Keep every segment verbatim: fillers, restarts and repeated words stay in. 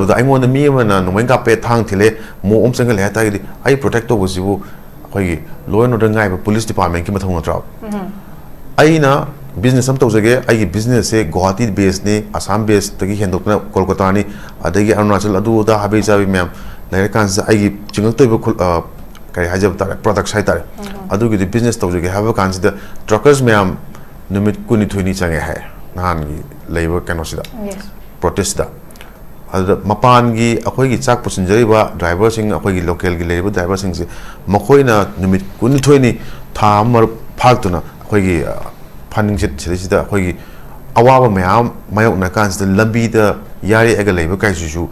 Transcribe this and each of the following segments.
ꯑꯗꯣ ꯑꯩꯉꯣꯟꯗ ꯃꯤ ꯑꯃꯅ ꯅꯣꯡꯃꯩ ꯀꯥꯞꯄꯦ, ꯊꯥꯡ ꯊꯤꯜꯂꯦ, ꯃꯣꯞ ꯑꯃ ꯆꯪꯍꯜꯂꯦ ꯍꯥꯏ ꯇꯥꯔꯒꯗꯤ, ꯑꯩ ꯄ꯭ꯔꯣꯇꯦꯛ ꯇꯧꯕꯁꯤꯕꯨ ꯑꯩꯈꯣꯏꯒꯤ ꯂꯣ ꯑꯦꯟ ꯑꯣꯔꯗꯔ ꯉꯥꯏꯕ ꯄꯨꯂꯤꯁ ꯗꯤꯄꯥꯔꯠꯃꯦꯟꯀꯤ ꯃꯊꯧ ꯅꯠꯇ꯭ꯔꯣ? ꯑꯩꯅ ꯕꯤꯖꯤꯅꯦꯁ ꯑꯃ ꯇꯧꯖꯒꯦ, ꯑꯩꯒꯤ ꯕꯤꯖꯤꯅꯦꯁꯁꯦ ꯒꯨꯋꯥꯍꯥꯇꯤ ꯕꯦꯁꯅꯤ, ꯑꯁꯥꯝ ꯕꯦꯁꯇꯒꯤ ꯍꯦꯟꯗꯣꯛꯇꯅ ꯀꯣꯜꯀꯇꯥꯅꯤ, ꯑꯗꯒꯤ ꯑꯔꯨꯅꯥꯆꯜ, ꯑꯗꯨ ꯑꯗꯥ ꯍꯥꯕꯤ ꯆꯥꯕꯤ ꯃꯌꯥꯝ ꯂꯩꯔꯀꯥꯟꯁꯤꯗ, ꯑꯩꯒꯤ ꯆꯤꯡꯉꯛꯇꯣꯏꯕ ꯈꯨꯜ-, ꯑ, ꯀꯔꯤ ꯍꯥꯏꯖꯕ ꯇꯥꯔꯦ, ꯄ꯭ꯔꯗꯛꯁ ꯍꯥꯏꯇꯥꯔꯦ, ꯑꯗꯨꯒꯤꯗꯤ ꯕꯤꯖꯤꯅꯦꯁ ꯇꯧꯖꯒꯦ ꯍꯥꯏꯕ ꯀꯥꯟꯁꯤꯗ, ꯇ꯭ꯔꯛꯀꯔꯁ ꯃꯌꯥꯝ ꯅꯨꯃꯤꯠ ꯀꯨꯟꯅꯤꯊꯣꯏꯅꯤ ꯆꯪꯉꯦ ꯍꯥꯏ ꯅꯍꯥꯟꯒꯤ ꯂꯩꯕ ꯀꯩꯅꯣꯁꯤꯗ, ꯄ꯭ꯔꯣꯇꯦꯁꯁꯤꯗ꯫ ꯑꯗꯨꯗ ꯃꯄꯥꯟꯒꯤ ꯑꯩꯈꯣꯏꯒꯤ ꯆꯥꯛ ꯄꯨꯁꯤꯟꯖꯔꯤꯕ ꯗ꯭ꯔꯥꯏꯚꯔꯁꯤꯡ, ꯑꯩꯈꯣꯏꯒꯤ ꯂꯣꯀꯦꯜꯒꯤ ꯂꯩꯔꯤꯕ ꯗ꯭ꯔꯥꯏꯚꯔꯁꯤꯡꯁꯦ, ꯃꯈꯣꯏꯅ ꯅꯨꯃꯤꯠ ꯀꯨꯟꯅꯤꯊꯣꯏꯅꯤ, ꯊꯥ ꯑꯃ ꯐꯥꯔꯛꯇꯨꯅ ꯑꯩꯈꯣꯏꯒꯤ, ꯑ, ꯐꯟꯗꯤꯡ ꯁꯤꯠ-, ꯁꯤꯗꯩꯁꯤꯗ ꯑꯩꯈꯣꯏꯒꯤ ꯑꯋꯥꯕ ꯃꯌꯥꯝ ꯃꯥꯌꯣꯛꯅ ꯀꯥꯟꯁꯤꯗ ꯂꯝꯕꯤꯗ ꯌꯥꯔꯦꯛꯑꯒ ꯂꯩꯕ ꯀꯥꯏꯁꯤꯁꯨ,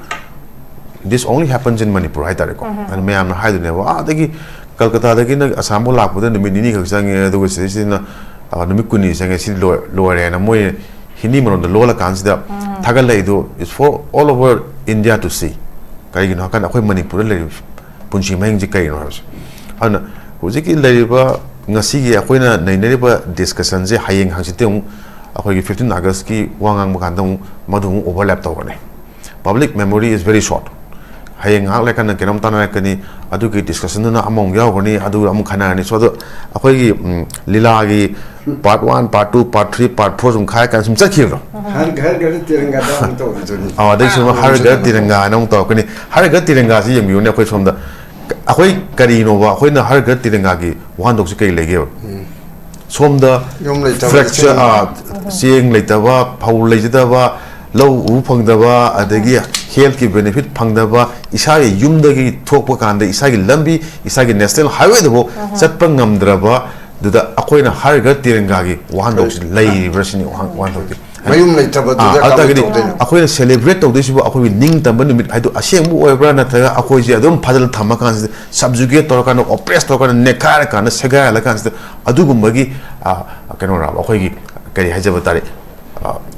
this only happens in Manipur ꯍꯥꯏꯇꯥꯔꯦꯀꯣ꯫ ꯑꯗꯨ ꯃꯌꯥꯝꯅ ꯍꯥꯏꯗꯣꯏꯅꯦꯕ, "ꯑꯥꯗꯒꯤ ꯀꯜꯀꯇꯥꯗꯒꯤꯅ ꯑꯁꯥꯝꯐꯥꯎ ꯂꯥꯛꯄꯗ ꯅꯨꯃꯤꯠ ꯅꯤꯅꯤ ꯈꯛ ꯆꯪꯉꯦ, ꯑꯗꯨꯒ ꯁꯤꯗꯩꯁꯤꯗꯅ, ꯑ, ꯅꯨꯃꯤꯠ ꯀꯨꯟꯅꯤ ꯆꯪꯉꯦ, ꯁꯤ ꯂꯣꯏ-, ꯂꯣꯏꯔꯦꯅ" ꯃꯣꯏ Hindi ꯃꯔꯣꯟꯗ ꯂꯣꯜꯂꯀꯥꯟꯁꯤꯗ ꯊꯥꯒꯠꯂꯛꯏꯗꯣ, it's for all over India to see꯫ ꯀꯔꯤꯒꯤꯅꯣ ꯍꯥꯏꯀꯥꯟꯗ, ꯑꯩꯈꯣꯏ ꯃꯅꯤꯄꯨꯔꯗ ꯂꯩꯔꯤꯕ ꯄꯨꯟꯁꯤ ꯃꯍꯤꯡꯁꯦ ꯀꯔꯤꯅꯣ ꯍꯥꯏꯕꯁꯦ꯫ ꯑꯗꯨꯅ ꯍꯧꯖꯤꯛꯀꯤ ꯂꯩꯔꯤꯕ, ꯉꯁꯤꯒꯤ ꯑꯩꯈꯣꯏꯅ ꯅꯩꯅꯔꯤꯕ ꯗꯤꯁꯀꯁꯟꯁꯦ ꯍꯌꯦꯡ ꯍꯪꯆꯤꯠꯇꯤ ꯑꯃꯨꯛ ꯑꯩꯈꯣꯏꯒꯤ fifteen Augustꯀꯤ ꯋꯥ ꯉꯥꯡꯕ ꯀꯥꯟꯗ ꯑꯃꯨꯛ ꯃꯗꯨ ꯑꯃꯨꯛ overlap ꯇꯧꯒꯅꯤ꯫ Public memory is very short꯫ ꯍꯌꯦꯡ ꯉꯥꯏꯍꯥꯛ ꯂꯩꯔꯀꯥꯟꯗ ꯀꯩꯅꯣꯝ ꯇꯥꯟꯅꯔꯛꯀꯅꯤ, ꯑꯗꯨꯒꯤ ꯗꯤꯁꯀꯁꯟꯗꯨꯅ ꯑꯃꯃꯨꯛ ꯌꯥꯎꯈ꯭ꯔꯅꯤ, ꯑꯗꯨꯒ ꯑꯃꯨꯛ ꯈꯟꯅꯔꯅꯤ꯫ So, ꯑꯗꯣ ꯑꯩꯈꯣꯏꯒꯤ, ꯎꯝ, ꯂꯤꯂꯥꯒꯤ part one, part two, part three, part four ꯁꯨꯝ ꯈꯥꯏꯔꯀꯥꯟꯗ ꯁꯨꯝ ꯆꯠꯈꯤꯕꯗꯣ꯫ ꯍꯔ ꯘꯔ ꯇꯤꯔꯪꯒꯥꯗ ꯑꯃꯨꯛ ꯇꯧꯕꯤꯗꯨꯅꯤ꯫ ꯑꯧ, ꯑꯗꯩ ꯁꯨꯝ ꯍꯔ ꯘꯔ ꯇꯤꯔꯪꯒꯥ ꯍꯥꯏꯅ ꯑꯃꯨꯛ ꯇꯧꯔꯛꯀꯅꯤ꯫ ꯍꯔ ꯘꯔ ꯇꯤꯔꯪꯒꯥꯁꯤ ꯌꯦꯡꯕꯤꯌꯨꯅꯦ, ꯑꯩꯈꯣꯏ ꯁꯣꯝꯗ, ꯑꯩꯈꯣꯏ ꯀꯔꯤꯅꯣꯕ, ꯑꯩꯈꯣꯏꯅ ꯍꯔ ꯘꯔ ꯇꯤꯔꯪꯒꯥꯒꯤ ꯋꯥꯍꯟꯊꯣꯛꯁꯤ ꯀꯔꯤ ꯂꯩꯒꯦꯕ? ꯁꯣꯝꯗ ꯌꯨꯝ ꯂꯩꯇꯕ, ꯐ꯭ꯔꯦꯛꯆꯔ, ꯏꯁꯤꯡ ꯑꯥ, ꯆꯦꯡ ꯂꯩꯇꯕ, ꯐꯧ ꯂꯩꯖꯗꯕ, ꯂꯧ ꯎꯕ ꯐꯪꯗꯕ, ꯑꯗꯒꯤ ꯍꯦꯜꯊꯀꯤ ꯕꯦꯅꯤꯐꯤꯠ ꯐꯪꯗꯕ, ꯏꯁꯥꯒꯤ ꯌꯨꯝꯗꯒꯤ ꯊꯣꯛꯄ ꯀꯥꯟꯗ ꯏꯁꯥꯒꯤ ꯂꯝꯕꯤ, ꯏꯁꯥꯒꯤ ꯅꯦꯁꯅꯦꯜ ꯍꯥꯏꯋꯦꯗꯐꯥꯎ ꯆꯠꯄ ꯉꯝꯗ꯭ꯔꯕ, ꯑꯗꯨꯗ ꯑꯩꯈꯣꯏꯅ ꯍꯔ ꯘꯔ ꯇꯤꯔꯪꯒꯥꯒꯤ ꯋꯥꯍꯟꯊꯣꯛꯁꯤ ꯂꯩꯔꯤꯕ꯭ꯔꯥ ꯁꯤꯅꯤ ꯋꯥꯍꯟ-, ꯋꯥꯍꯟꯊꯣꯛꯇꯤ꯫ ꯃꯌꯨꯝ ꯂꯩꯇꯕꯗꯨꯗ ꯑꯥ, ꯑꯗꯨ ꯀꯃꯥꯏꯅ ꯇꯥꯔꯒꯗꯤ ꯇꯧꯗꯣꯏꯅꯣ? ꯑꯩꯈꯣꯏꯅ ꯁꯦꯂꯦꯕ꯭ꯔꯦꯠ ꯇꯧꯗꯣꯏꯁꯤꯕꯨ ꯑꯩꯈꯣꯏꯒꯤ ꯅꯤꯡꯇꯝꯕ ꯅꯨꯃꯤꯠ ꯍꯥꯏꯗꯣ ꯑꯁꯦꯡꯕ ꯑꯣꯏꯕ꯭ꯔꯥ, ꯅꯠꯇ꯭ꯔꯒ ꯑꯩꯈꯣꯏꯁꯦ ꯑꯗꯨꯝ ꯐꯥꯖꯤꯜꯂ ꯊꯝꯃꯀꯥꯟꯁꯤꯗ, ꯁꯕꯖꯨꯒꯦꯠ ꯇꯧꯔꯀꯥꯟꯗ, ꯑꯣꯄ꯭ꯔꯦꯁ ꯇꯧꯔꯀꯥꯟꯗ, ꯅꯦꯠꯈꯥꯏꯔꯀꯥꯟꯗ, ꯁꯦꯒꯥꯏꯍꯜꯂꯀꯥꯟꯁꯤꯗ ꯑꯗꯨꯒꯨꯝꯕꯒꯤ, ꯑꯥ, ꯀꯩꯅꯣꯔꯕ ꯑꯩꯈꯣꯏꯒꯤ, ꯀꯔꯤ ꯍꯥꯏꯖꯕ ꯇꯥꯔꯦ,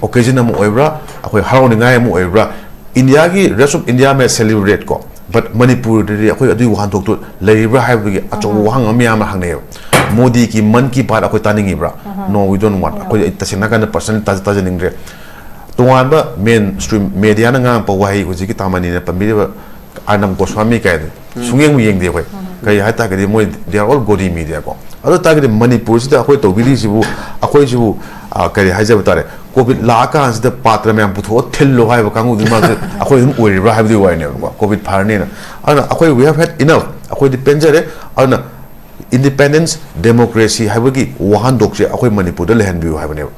ꯑꯣꯀꯦꯖꯟ ꯑꯃ ꯑꯣꯏꯕ꯭ꯔꯥ, ꯑꯩꯈꯣꯏ ꯍꯔꯥꯎꯅꯤꯡꯉꯥꯏ ꯑꯃ ꯑꯣꯏꯕ꯭ꯔꯥ? Indiaꯒꯤ rest of India may celebrate ꯀꯣ, but ꯃꯅꯤꯄꯨꯔꯗꯗꯤ ꯑꯩꯈꯣꯏ ꯑꯗꯨꯒꯤ ꯋꯥꯍꯟꯊꯣꯛꯇꯣ ꯂꯩꯔꯤꯕ꯭ꯔꯥ ꯍꯥꯏꯕꯒꯤ ꯑꯆꯧꯕ ꯋꯥꯍꯪ ꯑꯃ ꯃꯌꯥꯝ ꯑꯃ ꯍꯪꯅꯩꯌꯦꯕ꯫ ꯃꯣꯗꯤꯒꯤ ꯃꯟ ꯀꯤ ꯕꯥꯠ ꯑꯩꯈꯣꯏ ꯇꯥꯅꯤꯡꯉꯤꯕ꯭ꯔꯥ? No, we don't want꯫ ꯑꯩꯈꯣꯏ, ꯑꯩ ꯇꯁꯦꯡꯅ ꯍꯥꯏꯔꯀꯥꯟꯗ ꯄꯔꯁꯅꯦꯜ ꯇꯥꯖ-, ꯇꯥꯖꯅꯤꯡꯗ꯭ꯔꯦ꯫ ꯇꯣꯉꯥꯟꯕ ꯃꯦꯟ ꯁ꯭ꯇ꯭ꯔꯤꯝ ꯃꯦꯗꯤꯌꯥꯅ ꯉꯥꯡꯉꯛꯄ ꯋꯥꯍꯩ, ꯍꯧꯖꯤꯛꯀꯤ ꯇꯥꯃꯅꯤꯅ ꯄꯟꯕꯤꯔꯤꯕ ꯑꯔꯅꯕ ꯒꯣꯁ꯭ꯋꯥꯃꯤ ꯀꯥꯏꯗ ꯁꯨꯡꯌꯦꯡꯕꯨ ꯌꯦꯡꯗꯦ ꯑꯩꯈꯣꯏ꯫ ꯀꯔꯤ ꯍꯥꯏ ꯇꯥꯔꯒꯗꯤ ꯃꯣꯏ, they are all gaudy media ꯀꯣ꯫ ꯑꯗꯨ ꯇꯥꯔꯒꯗꯤ ꯃꯅꯤꯄꯨꯔꯁꯤꯗ ꯑꯩꯈꯣꯏ ꯇꯧꯕꯤꯔꯤꯁꯤꯕꯨ, ꯑꯩꯈꯣꯏꯁꯤꯕꯨ, ꯑ, ꯀꯔꯤ ꯍꯥꯏꯖꯕ ꯇꯥꯔꯦ, ꯀꯣꯚꯤꯗ ꯂꯥꯛꯑꯀꯥꯟꯁꯤꯗ ꯄꯥꯇ꯭ꯔ ꯃꯌꯥꯝ ꯄꯨꯊꯣꯛꯑ ꯊꯤꯜꯂꯣ ꯍꯥꯏꯕ ꯀꯥꯡꯕꯨꯗꯨ ꯃꯔꯛꯇ ꯑꯩꯈꯣꯏ ꯑꯗꯨꯝ ꯑꯣꯏꯔꯤꯕ꯭ꯔꯥ ꯍꯥꯏꯕꯗꯨꯒꯤ ꯋꯥꯔꯤꯅꯦꯕꯀꯣ, ꯀꯣꯚꯤꯗ ꯐꯔꯅꯤꯅ꯫ ꯑꯗꯨꯅ ꯑꯩꯈꯣꯏ, we have had enough, ꯑꯩꯈꯣꯏꯗꯤ ꯄꯦꯟꯖꯔꯦ꯫ ꯑꯗꯨꯅ ꯏꯟꯗꯤꯄꯦꯟꯗꯦꯟꯁ, ꯗꯦꯃꯣꯀ꯭ꯔꯦꯁꯤ ꯍꯥꯏꯕꯒꯤ ꯋꯥꯍꯟꯊꯣꯛꯁꯦ ꯑꯩꯈꯣꯏ ꯃꯅꯤꯄꯨꯔꯗ ꯂꯩꯍꯟꯕꯤꯌꯨ ꯍꯥꯏꯕꯅꯦꯕ꯫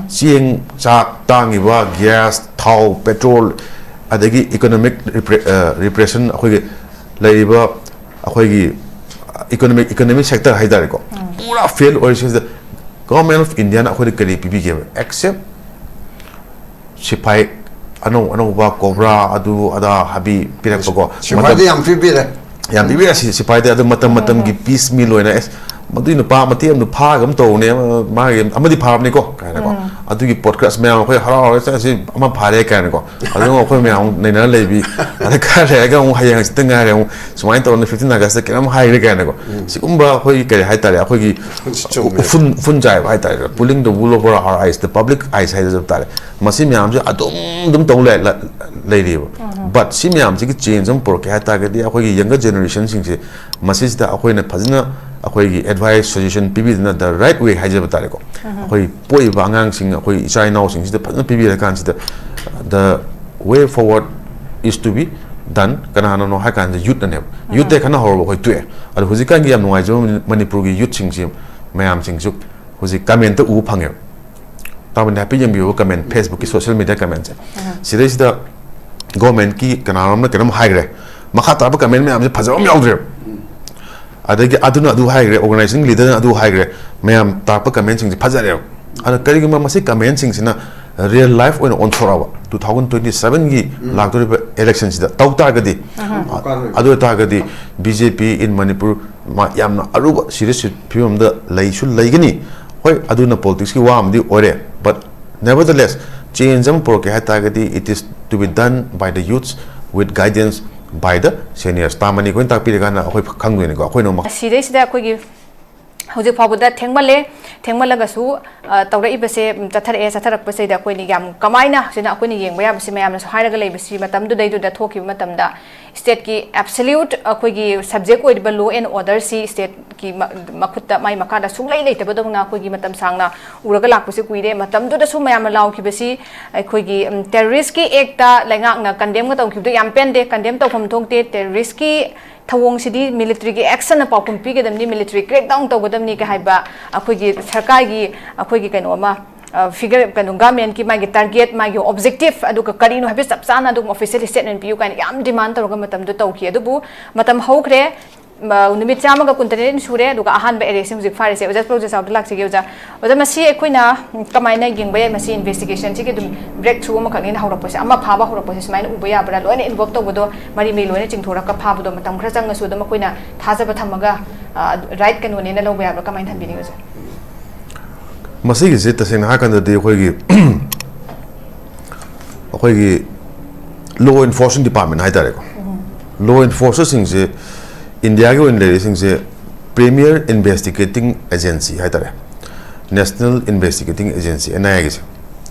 ꯆꯦꯡ, ꯆꯥꯛ ꯇꯥꯡꯉꯤꯕ, ꯒ꯭ꯌꯥꯁ, ꯊꯥꯎ, ꯄꯦꯇ꯭ꯔꯣꯜ, ꯑꯗꯒꯤ ꯏꯀꯣꯅꯣꯃꯤꯛ ꯔꯤꯄ꯭ꯔꯦ-, ꯑ, ꯔꯤꯄ꯭ꯔꯦꯁꯟ, ꯑꯩꯈꯣꯏꯒꯤ ꯂꯩꯔꯤꯕ ꯑꯩꯈꯣꯏꯒꯤ ꯏꯀꯣꯅꯣꯃꯤꯛ, ꯏꯀꯣꯅꯣꯃꯤꯛ ꯁꯦꯛꯇꯔ ꯍꯥꯏꯇꯥꯔꯦꯀꯣ, ꯄꯨꯔꯥ ꯐꯦꯜ ꯑꯣꯏꯔꯤꯁꯤꯗ ꯒꯣꯔꯃꯦꯟ ꯑꯣꯐ ꯏꯟꯗꯤꯌꯥꯅ ꯑꯩꯈꯣꯏꯗ ꯀꯔꯤ ꯄꯤꯕꯤꯒꯦꯕ? ꯑꯦꯛꯁꯦꯞ ꯁꯤꯐꯥꯏ ꯑꯅꯧ ꯑꯅꯧꯕ ꯀꯣꯕ꯭ꯔꯥ ꯑꯗꯨ ꯑꯗꯥ ꯍꯥꯕꯤ ꯄꯤꯔꯛꯄꯀꯣ꯫ ꯁꯤꯐꯥꯏꯗꯤ ꯃꯇꯝ ꯌꯥꯝ ꯄꯤꯕꯤꯔꯦ꯫ ꯌꯥꯝ ꯄꯤꯕꯤꯔꯦ ꯁꯤ-, ꯁꯤꯐꯥꯏꯗ꯫ ꯑꯗꯨ ꯃꯇꯝ ꯃꯇꯝꯒꯤ ꯄꯤꯁ ꯃꯤꯜ ꯑꯣꯏꯅ, "ꯑꯦꯁ, ꯃꯗꯨꯏ ꯅꯨꯄꯥ ꯃꯇꯦꯛ ꯑꯃꯗꯨ ꯐꯥꯒ ꯑꯃ ꯇꯧꯕꯅꯦ, ꯑꯃ, ꯃꯥꯒꯤ ꯑꯃꯗꯤ ꯐꯥꯔꯕꯅꯤꯀꯣ" ꯀꯥꯏꯅꯀꯣ꯫ ꯑꯗꯨꯒꯤ ꯄꯣꯠꯀꯥꯁ ꯃꯌꯥꯝ ꯑꯩꯈꯣꯏ ꯍꯔꯥꯎ ꯍꯔꯥꯎ ꯆꯠꯂꯁꯤ, "ꯑꯃ ꯐꯥꯔꯦ" ꯀꯥꯏꯅꯀꯣ꯫ ꯑꯗꯨꯒ ꯑꯩꯈꯣꯏ ꯃꯌꯥꯝ ꯑꯃꯨꯛ ꯅꯩꯅꯔ ꯂꯩꯕꯤ꯫ ꯑꯗ ꯈꯔ ꯂꯩꯔꯒ ꯑꯃꯨꯛ ꯍꯌꯦꯡ ꯍꯪꯆꯤꯠꯇ ꯉꯥꯏꯔꯦ ꯑꯃꯨꯛ ꯁꯨꯃꯥꯏꯅ ꯇꯧꯔꯅꯤ, ꯐꯤꯐꯇꯤꯟ ꯑꯥꯒꯁꯇ ꯀꯩꯅꯣꯝ ꯍꯥꯏꯈ꯭ꯔꯦ ꯀꯥꯏꯅꯀꯣ꯫ ꯁꯤꯒꯨꯝꯕ ꯑꯩꯈꯣꯏꯒꯤ ꯀꯔꯤ ꯍꯥꯏꯇꯥꯔꯦ, ꯑꯩꯈꯣꯏꯒꯤ ꯆꯨꯝꯃꯦ꯫ ꯎꯐꯨꯟ, ꯎꯐꯨꯟ ꯆꯥꯏꯕ ꯍꯥꯏꯇꯥꯔꯦ, pulling the wool over our eyes, the public eyes ꯍꯥꯏꯖꯕ ꯇꯥꯔꯦ꯫ ꯃꯁꯤ ꯃꯌꯥꯝꯁꯦ ꯑꯗꯨꯝ ꯑꯗꯨꯝ ꯇꯧ ꯂꯩ-, ꯂ-, ꯂꯩꯔꯤꯕ꯫ But ꯁꯤ ꯃꯌꯥꯝꯁꯤꯒꯤ ꯆꯦꯟꯖ ꯑꯃ ꯄꯨꯔꯛꯀꯦ ꯍꯥꯏ ꯇꯥꯔꯒꯗꯤ ꯑꯩꯈꯣꯏꯒꯤ ꯌꯪꯒꯔ ꯖꯦꯅꯦꯔꯦꯁꯟꯁꯤꯡꯁꯦ ꯃꯁꯤꯁꯤꯗ ꯑꯩꯈꯣꯏꯅ ꯐꯖꯅ ꯑꯩꯈꯣꯏꯒꯤ ꯑꯦꯗꯚꯥꯏꯁ, ꯁꯖꯦꯁꯟ ꯄꯤꯕꯤꯗꯅ, the right way ꯍꯥꯏꯖꯕ ꯇꯥꯔꯦꯀꯣ, ꯑꯩꯈꯣꯏ ꯄꯣꯛꯏꯕ ꯑꯉꯥꯡꯁꯤꯡ, ꯑꯩꯈꯣꯏ ꯏꯆꯥ ꯏꯅꯥꯎꯁꯤꯡꯁꯤꯗ ꯐꯖꯅ ꯄꯤꯕꯤꯔꯀꯥꯟꯁꯤꯗ, the way forward is to be done꯫ ꯀꯅꯥꯅꯅꯣ ꯍꯥꯏ ꯀꯥꯟꯗ ꯌꯨꯠꯅꯅꯦꯕ꯫ ꯌꯨꯠꯇ ꯈꯟꯅ ꯍꯧꯔꯕ ꯑꯩꯈꯣꯏ ꯇꯣꯛꯑꯦ꯫ ꯑꯗꯣ ꯍꯧꯖꯤꯛꯀꯥꯟꯒꯤ ꯌꯥꯝ ꯅꯨꯡꯉꯥꯏꯖꯕ ꯑꯃꯅ ꯃꯅꯤꯄꯨꯔꯒꯤ ꯌꯨꯠꯁꯤꯡꯁꯤ ꯃꯌꯥꯝꯁꯤꯡꯁꯨ ꯍꯧꯖꯤꯛ ꯀꯃꯦꯟꯇ ꯎꯕ ꯐꯪꯉꯦꯕ꯫ ꯇꯥꯕꯅꯤ, ꯍꯥꯏꯐꯦꯠ ꯌꯦꯡꯕꯤꯌꯨ ꯀꯃꯦꯟ, ꯐꯦꯁꯕꯨꯛꯀꯤ, ꯁꯣꯁꯤꯌꯦꯜ ꯃꯤꯗꯤꯌꯥ ꯀꯃꯦꯟꯁꯦ꯫ ꯁꯤꯗꯩꯁꯤꯗ ꯒꯣꯔꯃꯦꯟꯠꯀꯤ ꯀꯅꯥꯅꯣꯝꯅ ꯀꯩꯅꯣꯝ ꯍꯥꯏꯈ꯭ꯔꯦ, ꯃꯈꯥ ꯇꯥꯔꯛꯄ ꯀꯃꯦꯟ ꯃꯌꯥꯝꯁꯦ ꯐꯖꯕ ꯑꯃ ꯌꯥꯎꯗ꯭ꯔꯦꯕ꯫ ꯑꯗꯒꯤ ꯑꯗꯨꯅ ꯑꯗꯨ ꯍꯥꯏꯈ꯭ꯔꯦ, ꯑꯣꯔꯒꯅꯥꯏꯖꯤꯡ ꯂꯤꯗꯔꯅ ꯑꯗꯨ ꯍꯥꯏꯈ꯭ꯔꯦ, ꯃꯌꯥꯝ ꯇꯥꯔꯛꯄ ꯀꯃꯦꯟꯁꯤꯡꯁꯦ ꯐꯖꯔꯦꯕ꯫ ꯑꯗꯣ ꯀꯔꯤꯒꯨꯝꯕ ꯃꯁꯤ ꯀꯃꯦꯟꯁꯤꯡꯁꯤꯅ ꯔꯤꯌꯦꯜ ꯂꯥꯏꯐ ꯑꯣꯏꯅ ꯑꯣꯟꯊꯣꯔꯛꯑꯕ, two thousand twenty sevenꯒꯤ ꯂꯥꯛꯇꯧꯔꯤꯕ ꯏꯂꯦꯛꯁꯟꯁꯤꯗ ꯇꯧ ꯇꯥꯔꯒꯗꯤ, ꯑꯗꯨ ꯑꯣꯏ ꯇꯥꯔꯒꯗꯤ BJP in Manipur ꯃꯥ ꯌꯥꯝꯅ ꯑꯔꯨꯕ, ꯁꯤꯔꯤꯌꯁ ꯐꯤꯕꯝꯗ ꯂꯩꯁꯨ ꯂꯩꯒꯅꯤ꯫ ꯍꯣꯏ, ꯑꯗꯨꯅ ꯄꯣꯂꯤꯇꯤꯛꯁꯀꯤ ꯋꯥ ꯑꯃꯗꯤ ꯑꯣꯏꯔꯦ, but nevertheless, ꯆꯦꯟꯖ ꯑꯃ ꯄꯨꯔꯛꯀꯦ ꯍꯥꯏ ꯇꯥꯔꯒꯗꯤ, it is to be done by the youths with guidance by the seniors꯫ ꯇꯥꯃꯅꯤ ꯑꯩꯈꯣꯏꯅ ꯇꯥꯛꯄꯤꯔꯀꯥꯟꯗ ꯑꯩꯈꯣꯏ ꯈꯪꯗꯣꯏꯅꯤꯀꯣ, ꯑꯩꯈꯣꯏꯅ ꯑꯃꯨꯛ ꯁꯤꯗꯩꯁꯤꯗ ꯑꯩꯈꯣꯏꯒꯤ ꯍꯧꯖꯤꯛ ꯐꯥꯎꯕꯗ ꯊꯦꯡꯃꯜꯂꯦ꯫ ꯊꯦꯡꯃꯜꯂꯒꯁꯨ, ꯑ, ꯇꯧꯔꯛꯏꯕꯁꯦ, ꯎꯝ, ꯆꯠꯊꯔꯛꯑꯦ꯫ ꯆꯠꯊꯔꯛꯄꯁꯤꯗ ꯑꯩꯈꯣꯏꯅ ꯌꯥꯝ ꯀꯃꯥꯏꯅ, ꯁꯤꯅ ꯑꯩꯈꯣꯏꯅ ꯌꯦꯡꯕ ꯌꯥꯕꯁꯤ, ꯃꯌꯥꯝꯅꯁꯨ ꯍꯥꯏꯔꯒ ꯂꯩꯕꯁꯤ, ꯃꯇꯝꯗꯨꯗꯩꯗꯨꯗ ꯊꯣꯛꯈꯤꯕ ꯃꯇꯝꯗ stateꯀꯤ absolute ꯑꯩꯈꯣꯏꯒꯤ subject ꯑꯣꯏꯔꯤꯕ law and orderꯁꯤ stateꯀꯤ ꯃ-, ꯃꯈꯨꯠꯇ, ꯃꯥꯏ ꯃꯈꯥꯗ ꯁꯨꯡꯂꯩ ꯂꯩꯇꯕꯗꯧꯅ ꯑꯩꯈꯣꯏꯒꯤ ꯃꯇꯝ ꯁꯥꯡꯅ ꯎꯔꯒ ꯂꯥꯛꯄꯁꯦ ꯀꯨꯏꯔꯦ꯫ ꯃꯇꯝꯗꯨꯗꯁꯨ ꯃꯌꯥꯝꯅ ꯂꯥꯎꯈꯤꯕꯁꯤ ꯑꯩꯈꯣꯏꯒꯤ, ꯎꯝ, terroristꯀꯤ actꯇ ꯂꯩꯉꯥꯛꯅ condemnꯒ ꯇꯧꯈꯤꯕꯗꯣ ꯌꯥꯝ ꯄꯦꯟꯗꯦ, condemn ꯇꯧꯐꯝ ꯊꯣꯛꯇꯦ꯫ Terroristꯀꯤ ꯊꯧꯑꯣꯡꯁꯤꯗꯤ militaryꯒꯤ actionꯅ ꯄꯥꯎꯈꯨꯝ ꯄꯤꯒꯗꯕꯅꯤ, military crackdown ꯇꯧꯒꯗꯕꯅꯤ ꯀ ꯍꯥꯏꯕ ꯑꯩꯈꯣꯏꯒꯤ ꯁꯔꯀꯥꯔꯒꯤ ꯑꯩꯈꯣꯏꯒꯤ ꯀꯩꯅꯣ ꯑꯃ, ꯑ, figure, ꯀꯩꯅꯣ, governmentꯀꯤ ꯃꯥꯒꯤ target, ꯃꯥꯒꯤ objective ꯑꯗꯨꯒ ꯀꯔꯤꯅꯣ ꯍꯥꯏꯕ ꯆꯞ ꯆꯥꯅ ꯑꯗꯨꯒꯨꯝꯕ official statement ꯄꯤꯌꯨ ꯀꯥꯏꯅ ꯌꯥꯝ demand ꯇꯧꯔꯒ ꯃꯇꯝꯗꯨ ꯇꯧꯈꯤ꯫ ꯑꯗꯨꯕꯨ ꯃꯇꯝ ꯍꯧꯈ꯭ꯔꯦ꯫ ꯃ-, ꯅꯨꯃꯤꯠ ꯆꯥꯝꯃꯒ ꯀꯨꯟꯇꯔꯦꯠ ꯁꯨꯔꯦ, ꯑꯗꯨꯒ ꯑꯍꯥꯟꯕ arrestꯁꯤ ꯍꯧꯖꯤꯛ ꯐꯥꯔꯤꯁꯦ꯫ ꯑꯣꯖꯥ ꯄ꯭ꯔꯣꯖꯦꯁꯥꯎꯗ ꯂꯥꯛꯆꯒꯦ, ꯑꯣꯖꯥ꯫ ꯑꯣꯖꯥ, ꯃꯁꯤ ꯑꯩꯈꯣꯏꯅ ꯀꯃꯥꯏꯅ ꯌꯦꯡꯕ ꯌꯥꯏ? ꯃꯁꯤ investigationꯁꯤꯒꯤ ꯑꯗꯨꯝ breakthrough ꯑꯃꯈꯛꯅꯤꯅ ꯍꯧꯔꯛꯄꯁꯦ, ꯑꯃ ꯐꯥꯕ ꯍꯧꯔꯛꯄꯁꯦ ꯁꯨꯃꯥꯏꯅ ꯎꯕ ꯌꯥꯕ꯭ꯔꯥ? ꯂꯣꯏꯅ involve ꯇꯧꯕꯗꯣ, ꯃꯔꯤ ꯃꯔꯤ ꯂꯣꯏꯅ ꯆꯤꯡꯊꯣꯔꯛꯒ ꯐꯥꯕꯗꯣ ꯃꯇꯝ ꯈꯔ ꯆꯪꯉꯁꯨ ꯑꯗꯨꯝ ꯑꯩꯈꯣꯏꯅ ꯊꯥꯖꯕ ꯊꯝꯃꯒ, ꯑ, right ꯀꯩꯅꯣꯅꯦꯅ ꯂꯧꯕ ꯌꯥꯕ꯭ꯔꯥ? ꯀꯃꯥꯏꯅ ꯊꯝꯕꯤꯅꯤꯡꯉꯤ, ꯑꯣꯖꯥ? ꯃꯁꯤꯒꯤꯁꯦ ꯇꯁꯦꯡꯅ ꯍꯥꯏꯔꯀꯥꯟꯗꯗꯤ ꯑꯩꯈꯣꯏꯒꯤ, ꯑꯩꯈꯣꯏꯒꯤ law enforcement department ꯍꯥꯏꯇꯥꯔꯦꯀꯣ꯫ Law enforcerꯁꯤꯡꯁꯦ, ꯏꯟꯗꯤꯌꯥꯒꯤ ꯑꯣꯏꯅ ꯂꯩꯔꯤꯁꯤꯡꯁꯦ, Premier Investigating Agency ꯍꯥꯏꯇꯥꯔꯦ, National Investigating Agency, NIAꯒꯤꯁꯦ,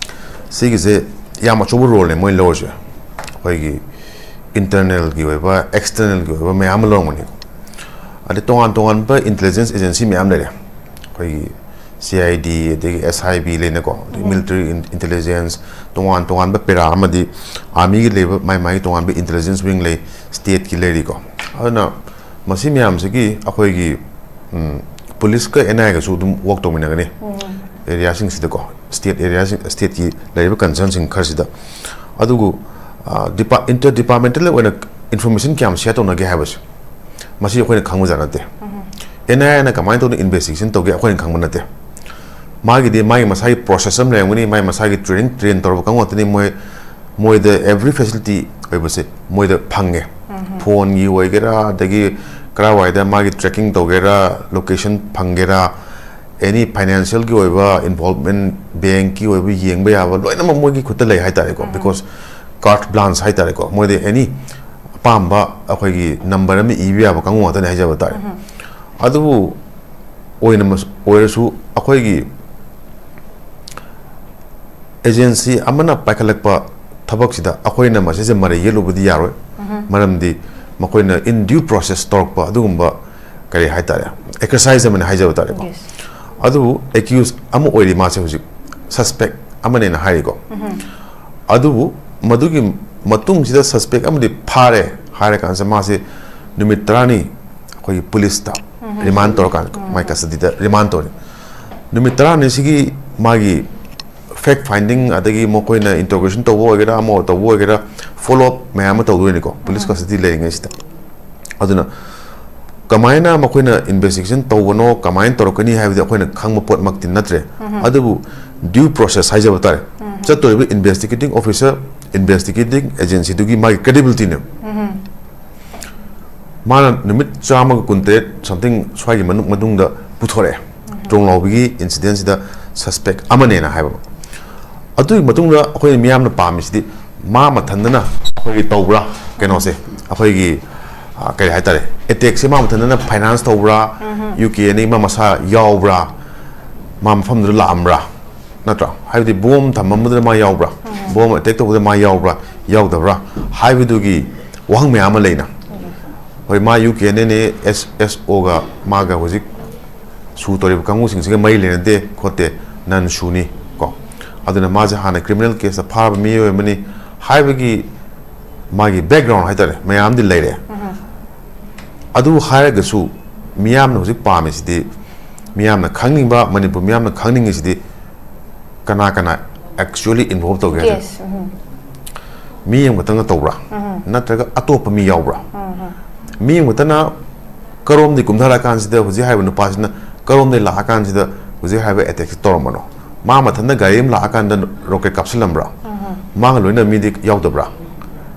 ꯁꯤꯒꯤꯁꯦ ꯌꯥꯝ ꯑꯆꯧꯕ roleꯅꯦ ꯃꯣꯏ ꯂꯧꯔꯤꯁꯦ꯫ ꯑꯩꯈꯣꯏꯒꯤ internalꯒꯤ ꯑꯣꯏꯕ, externalꯒꯤ ꯑꯣꯏꯕ ꯃꯌꯥꯝ ꯑꯃ ꯂꯧꯔꯝꯒꯅꯤ꯫ ꯑꯗꯩ ꯇꯣꯉꯥꯟ ꯇꯣꯉꯥꯟꯕ intelligence agency ꯃꯌꯥꯝ ꯂꯩꯔꯦ꯫ ꯑꯩꯈꯣꯏꯒꯤ CID, ꯑꯗꯒꯤ SIB ꯂꯩꯅꯀꯣ, ꯑꯗꯒꯤ military in-, intelligence, ꯇꯣꯉꯥꯟ ꯇꯣꯉꯥꯟꯕ para ꯑꯃꯗꯤ armyꯒꯤ ꯂꯩꯕ ꯃꯥꯏ ꯃꯥꯏꯒꯤ ꯇꯣꯉꯥꯟꯕ intelligence wing ꯂꯩ, stateꯀꯤ ꯂꯩꯔꯤꯀꯣ꯫ ꯑꯗꯨꯅ ꯃꯁꯤ ꯃꯌꯥꯝꯁꯤꯒꯤ ꯑꯩꯈꯣꯏꯒꯤ, ꯎꯝ, policeꯀ NIAꯒꯁꯨ ꯑꯗꯨꯝ work ꯇꯧꯃꯤꯟꯅꯒꯅꯤ꯫ Areaꯁꯤꯡꯁꯤꯗꯀꯣ, state areaꯁꯤꯡ, stateꯀꯤ ꯂꯩꯔꯤꯕ concernꯁꯤꯡ ꯈꯔꯁꯤꯗ꯫ ꯑꯗꯨꯕꯨ, ꯑ, depa-, interdepartmental ꯑꯣꯏꯅ information ꯀꯌꯥꯝ share ꯇꯧꯅꯒꯦ ꯍꯥꯏꯕꯁꯦ, ꯃꯁꯤ ꯑꯩꯈꯣꯏꯅ ꯈꯪꯕꯖꯥꯠ ꯅꯠꯇꯦ꯫ NIAꯅ ꯀꯃꯥꯏꯅ ꯇꯧꯅ investigation ꯇꯧꯒꯦ ꯑꯩꯈꯣꯏꯅ ꯈꯪꯕ ꯅꯠꯇꯦ꯫ ꯃꯥꯒꯤꯗꯤ ꯃꯥꯒꯤ ꯃꯁꯥꯒꯤ process ꯑꯃ ꯂꯩꯔꯝꯒꯅꯤ, ꯃꯥꯒꯤ ꯃꯁꯥꯒꯤ training, train ꯇꯧꯔꯕ ꯀꯥꯡꯕꯨ ꯉꯥꯛꯇꯅꯤ꯫ ꯃꯣꯏ, ꯃꯣꯏꯗ every facility ꯑꯣꯏꯕꯁꯦ ꯃꯣꯏꯗ ꯐꯪꯉꯦ꯫ Phoneꯒꯤ ꯑꯣꯏꯒꯦꯔꯥ, ꯑꯗꯒꯤ ꯀꯔꯥꯏꯋꯥꯏꯗ ꯃꯥꯒꯤ tracking ꯇꯧꯒꯦꯔꯥ, location ꯐꯪꯒꯦꯔꯥ, any financialꯒꯤ ꯑꯣꯏꯕ involvement, bankꯀꯤ ꯑꯣꯏꯕ ꯌꯦꯡꯕ ꯌꯥꯕ ꯂꯣꯏꯅꯃꯛ ꯃꯣꯏꯒꯤ ꯈꯨꯠꯇ ꯂꯩ ꯍꯥꯏꯇꯥꯔꯦꯀꯣ꯫ Because carte blanche ꯍꯥꯏꯇꯥꯔꯦꯀꯣ, ꯃꯣꯏꯗꯤ any ꯑꯄꯥꯝꯕ ꯑꯩꯈꯣꯏꯒꯤ number ꯑꯃ ꯏꯕ ꯌꯥꯕ ꯀꯥꯡꯕꯨ ꯉꯥꯛꯇꯅꯤ ꯍꯥꯏꯖꯕ ꯇꯥꯔꯦ꯫ ꯑꯗꯨꯕꯨ ꯑꯣꯏꯅ ꯑꯣꯏꯔꯁꯨ, ꯑꯩꯈꯣꯏꯒꯤ ꯑꯦꯖꯦꯟꯁꯤ ꯑꯃꯅ ꯄꯥꯏꯈꯠꯂꯛꯄ ꯊꯕꯛꯁꯤꯗ ꯑꯩꯈꯣꯏꯅ ꯃꯁꯤꯁꯦ ꯃꯔꯩ ꯌꯦꯠꯂꯨꯕꯗꯤ ꯌꯥꯔꯣꯏ꯫ ꯃꯔꯝꯗꯤ ꯃꯈꯣꯏꯅ in due process ꯇꯧꯔꯛꯄ ꯑꯗꯨꯒꯨꯝꯕ, ꯀꯔꯤ ꯍꯥꯏꯇꯥꯔꯦ, ꯑꯦꯛꯁꯔꯁꯥꯏꯖ ꯑꯃꯅꯤ ꯍꯥꯏꯖꯕ ꯇꯥꯔꯦꯀꯣ꯫ ꯑꯗꯨꯕꯨ ꯑꯦꯀ꯭ꯌꯨꯁ ꯑꯃ ꯑꯣꯏꯔꯤ ꯃꯥꯁꯦ, ꯍꯧꯖꯤꯛ ꯁꯁꯄꯦꯛ ꯑꯃꯅꯦꯅ ꯍꯥꯏꯔꯤꯀꯣ꯫ ꯑꯗꯨꯕꯨ ꯃꯗꯨꯒꯤ ꯃꯇꯨꯡꯁꯤꯗ ꯁꯁꯄꯦꯛ ꯑꯃꯗꯤ ꯐꯥꯔꯦ ꯍꯥꯏꯔꯀꯥꯟꯁꯤꯗ ꯃꯥꯁꯦ ꯅꯨꯃꯤꯠ ꯇꯔꯥꯅꯤ ꯑꯩꯈꯣꯏꯒꯤ ꯄꯨꯂꯤꯁꯇ ꯔꯤꯃꯥꯟ ꯇꯧꯔꯀꯥꯟꯗ, ꯃꯥꯏ ꯀꯁꯇꯗꯤꯗ ꯔꯤꯃꯥꯟ ꯇꯧꯔꯦ꯫ ꯅꯨꯃꯤꯠ ꯇꯔꯥꯅꯤꯁꯤꯒꯤ ꯃꯥꯒꯤ ꯐꯦꯛ ꯐꯥꯏꯟꯗꯤꯡ, ꯑꯗꯒꯤ ꯃꯈꯣꯏꯅ ꯏꯟꯇ꯭ꯔꯣꯒꯦꯁꯟ ꯇꯧꯕ ꯑꯣꯏꯒꯦꯔꯥ, ꯑꯃ ꯇꯧꯕ ꯑꯣꯏꯒꯦꯔꯥ, ꯐꯣꯂꯣ ꯑꯞ ꯃꯌꯥꯝ ꯑꯃ ꯇꯧꯗꯣꯏꯅꯤꯀꯣ, ꯄꯨꯂꯤꯁ ꯀꯁꯇꯗꯤ ꯂꯩꯔꯤꯉꯩꯁꯤꯗ꯫ ꯑꯗꯨꯅ ꯀꯃꯥꯏꯅ ꯃꯈꯣꯏꯅ ꯏꯟꯚꯦꯁꯇꯤꯒꯦꯁꯟ ꯇꯧꯕꯅꯣ, ꯀꯃꯥꯏꯅ ꯇꯧꯔꯛꯀꯅꯤ ꯍꯥꯏꯕꯗꯤ ꯑꯩꯈꯣꯏꯅ ꯈꯪꯕ ꯄꯣꯠꯃꯛꯇꯤ ꯅꯠꯇ꯭ꯔꯦ꯫ ꯑꯗꯨꯕꯨ ꯗ꯭ꯌꯨ ꯄ꯭ꯔꯣꯁꯦꯁ ꯍꯥꯏꯖꯕ ꯇꯥꯔꯦ, ꯆꯠꯇꯣꯔꯤꯕ ꯏꯟꯚꯦꯁꯇꯤꯒꯦꯇꯤꯡ ꯑꯣꯐꯤꯁꯔ, ꯏꯟꯚꯦꯁꯇꯤꯒꯦꯇꯤꯡ ꯑꯦꯖꯦꯟꯁꯤꯗꯨꯒꯤ ꯃꯥꯒꯤ ꯀ꯭ꯔꯦꯗꯤꯕꯤꯂꯤꯇꯤꯅꯦ꯫ ꯃꯥꯅ ꯅꯨꯃꯤꯠ ꯆꯥꯝꯃꯒ ꯀꯨꯟꯇꯔꯦꯠ something ꯁ꯭ꯋꯥꯏꯒꯤ ꯃꯅꯨꯡ-, ꯃꯇꯨꯡꯗ ꯄꯨꯊꯣꯔꯛꯑꯦ꯫ ꯇ꯭ꯔꯣꯡꯂꯥꯎꯕꯤꯒꯤ ꯏꯟꯁꯤꯗꯦꯟꯁꯤꯗ ꯁꯁꯄꯦꯛ ꯑꯃꯅꯦꯅ ꯍꯥꯏꯕ꯫ ꯑꯗꯨꯒꯤ ꯃꯇꯨꯡꯗ ꯑꯩꯈꯣꯏ ꯃꯤꯌꯥꯝꯅ ꯄꯥꯝꯃꯤꯁꯤꯗꯤ ꯃꯥ ꯃꯊꯟꯗꯅ ꯑꯩꯈꯣꯏꯒꯤ ꯇꯧꯕ꯭ꯔꯥ, ꯀꯩꯅꯣꯁꯦ, ꯑꯩꯈꯣꯏꯒꯤ, ꯑ, ꯀꯔꯤ ꯍꯥꯏꯇꯥꯔꯦ, ꯑꯦꯇꯦꯛꯁꯦ ꯃꯥ ꯃꯊꯟꯗꯅ ꯐꯥꯏꯅꯥꯟꯁ ꯇꯧꯕ꯭ꯔꯥ, ꯌꯨ ꯀꯦ ꯑꯦꯟ ꯑꯦ ꯃꯥ ꯃꯁꯥ ꯌꯥꯎꯕ꯭ꯔꯥ, ꯃꯥ ꯃꯐꯝꯗꯨꯗ ꯂꯥꯛꯑꯝꯕ꯭ꯔꯥ, ꯅꯠꯇ꯭ꯔꯥ? ꯍꯥꯏꯕꯗꯤ ꯕꯣꯝ ꯊꯝꯕꯗꯨꯗ ꯃꯥ ꯌꯥꯎꯕ꯭ꯔꯥ, ꯕꯣꯝ ꯑꯦꯇꯦꯛ ꯇꯧꯕꯗ ꯃꯥ ꯌꯥꯎꯕ꯭ꯔꯥ, ꯌꯥꯎꯗꯕ꯭ꯔꯥ ꯍꯥꯏꯕꯗꯨꯒꯤ ꯋꯥꯍꯪ ꯃꯌꯥꯝ ꯑꯃ ꯂꯩꯅ꯫ ꯍꯣꯏ, ꯃꯥ ꯌꯨ ꯀꯦ ꯑꯦꯟ ꯑꯦꯅꯦ, ꯑꯦꯁ ꯑꯦꯁ ꯑꯣꯒ ꯃꯥꯒ ꯍꯧꯖꯤꯛ ꯁꯨ ꯇꯧꯔꯤꯕ ꯀꯥꯡꯕꯨꯁꯤꯡꯁꯤꯒ ꯃꯔꯤ ꯂꯩꯅꯗꯦ ꯈꯣꯠꯇꯦ, ꯅꯟ ꯁꯨꯅꯤ ꯀꯣ꯫ ꯑꯗꯨꯅ ꯃꯥꯁꯦ ꯍꯥꯟꯅ ꯀ꯭ꯔꯤꯃꯤꯅꯦꯜ ꯀꯦꯁꯇ ꯐꯥꯔꯕ ꯃꯤꯑꯣꯏ ꯑꯃꯅꯤ ꯍꯥꯏꯕꯒꯤ ꯃꯥꯒꯤ ꯕꯦꯛꯒ꯭ꯔꯥꯎꯟ ꯍꯥꯏꯇꯥꯔꯦ, ꯃꯌꯥꯝꯗꯤ ꯂꯩꯔꯦ꯫ ꯑꯗꯨ ꯍꯥꯏꯔꯒꯁꯨ ꯃꯤꯌꯥꯝꯅ ꯍꯧꯖꯤꯛ ꯄꯥꯝꯃꯤꯁꯤꯗꯤ, ꯃꯤꯌꯥꯝꯅ ꯈꯪꯅꯤꯡꯕ, ꯃꯅꯤꯄꯨꯔ ꯃꯤꯌꯥꯝꯅ ꯈꯪꯅꯤꯡꯉꯤꯁꯤꯗꯤ ꯀꯅꯥ ꯀꯅꯥ actually involve ꯇꯧꯒꯦ ꯍꯥꯏꯗꯣ? ꯌꯦꯁ, ꯎꯝ꯫ ꯃꯤ ꯑꯃꯈꯛꯇꯪꯅ ꯇꯧꯕ꯭ꯔꯥ? ꯎꯝ꯫ ꯅꯠꯇ꯭ꯔꯒ ꯑꯇꯣꯞꯄ ꯃꯤ ꯌꯥꯎꯕ꯭ꯔꯥ? ꯎꯝ꯫ ꯃꯤ ꯑꯃꯈꯛꯇꯅ ꯀꯔꯣꯝꯗꯒꯤ ꯀꯨꯝꯊꯔꯛꯑꯀꯥꯟꯁꯤꯗ ꯍꯧꯖꯤꯛ ꯍꯥꯏꯔꯤꯕ ꯅꯨꯄꯥꯁꯤꯅ ꯀꯔꯣꯝꯗꯒꯤ ꯂꯥꯛꯑꯀꯥꯟꯁꯤꯗ ꯍꯧꯖꯤꯛ ꯍꯥꯏꯔꯤꯕ ꯑꯦꯇꯦꯛꯁꯤ ꯇꯧꯔꯝꯕꯅꯣ? ꯃꯥ ꯃꯊꯟꯇ ꯒꯥꯔꯤ ꯑꯃ ꯂꯥꯛꯑꯀꯥꯟꯗ ꯔꯣꯀꯦꯠ ꯀꯥꯞꯁꯤꯜꯂꯝꯕ꯭ꯔꯥ? ꯎꯝ꯫ ꯃꯥꯒ ꯂꯣꯏꯅ ꯃꯤꯗꯤ ꯌꯥꯎꯗꯕ꯭ꯔꯥ?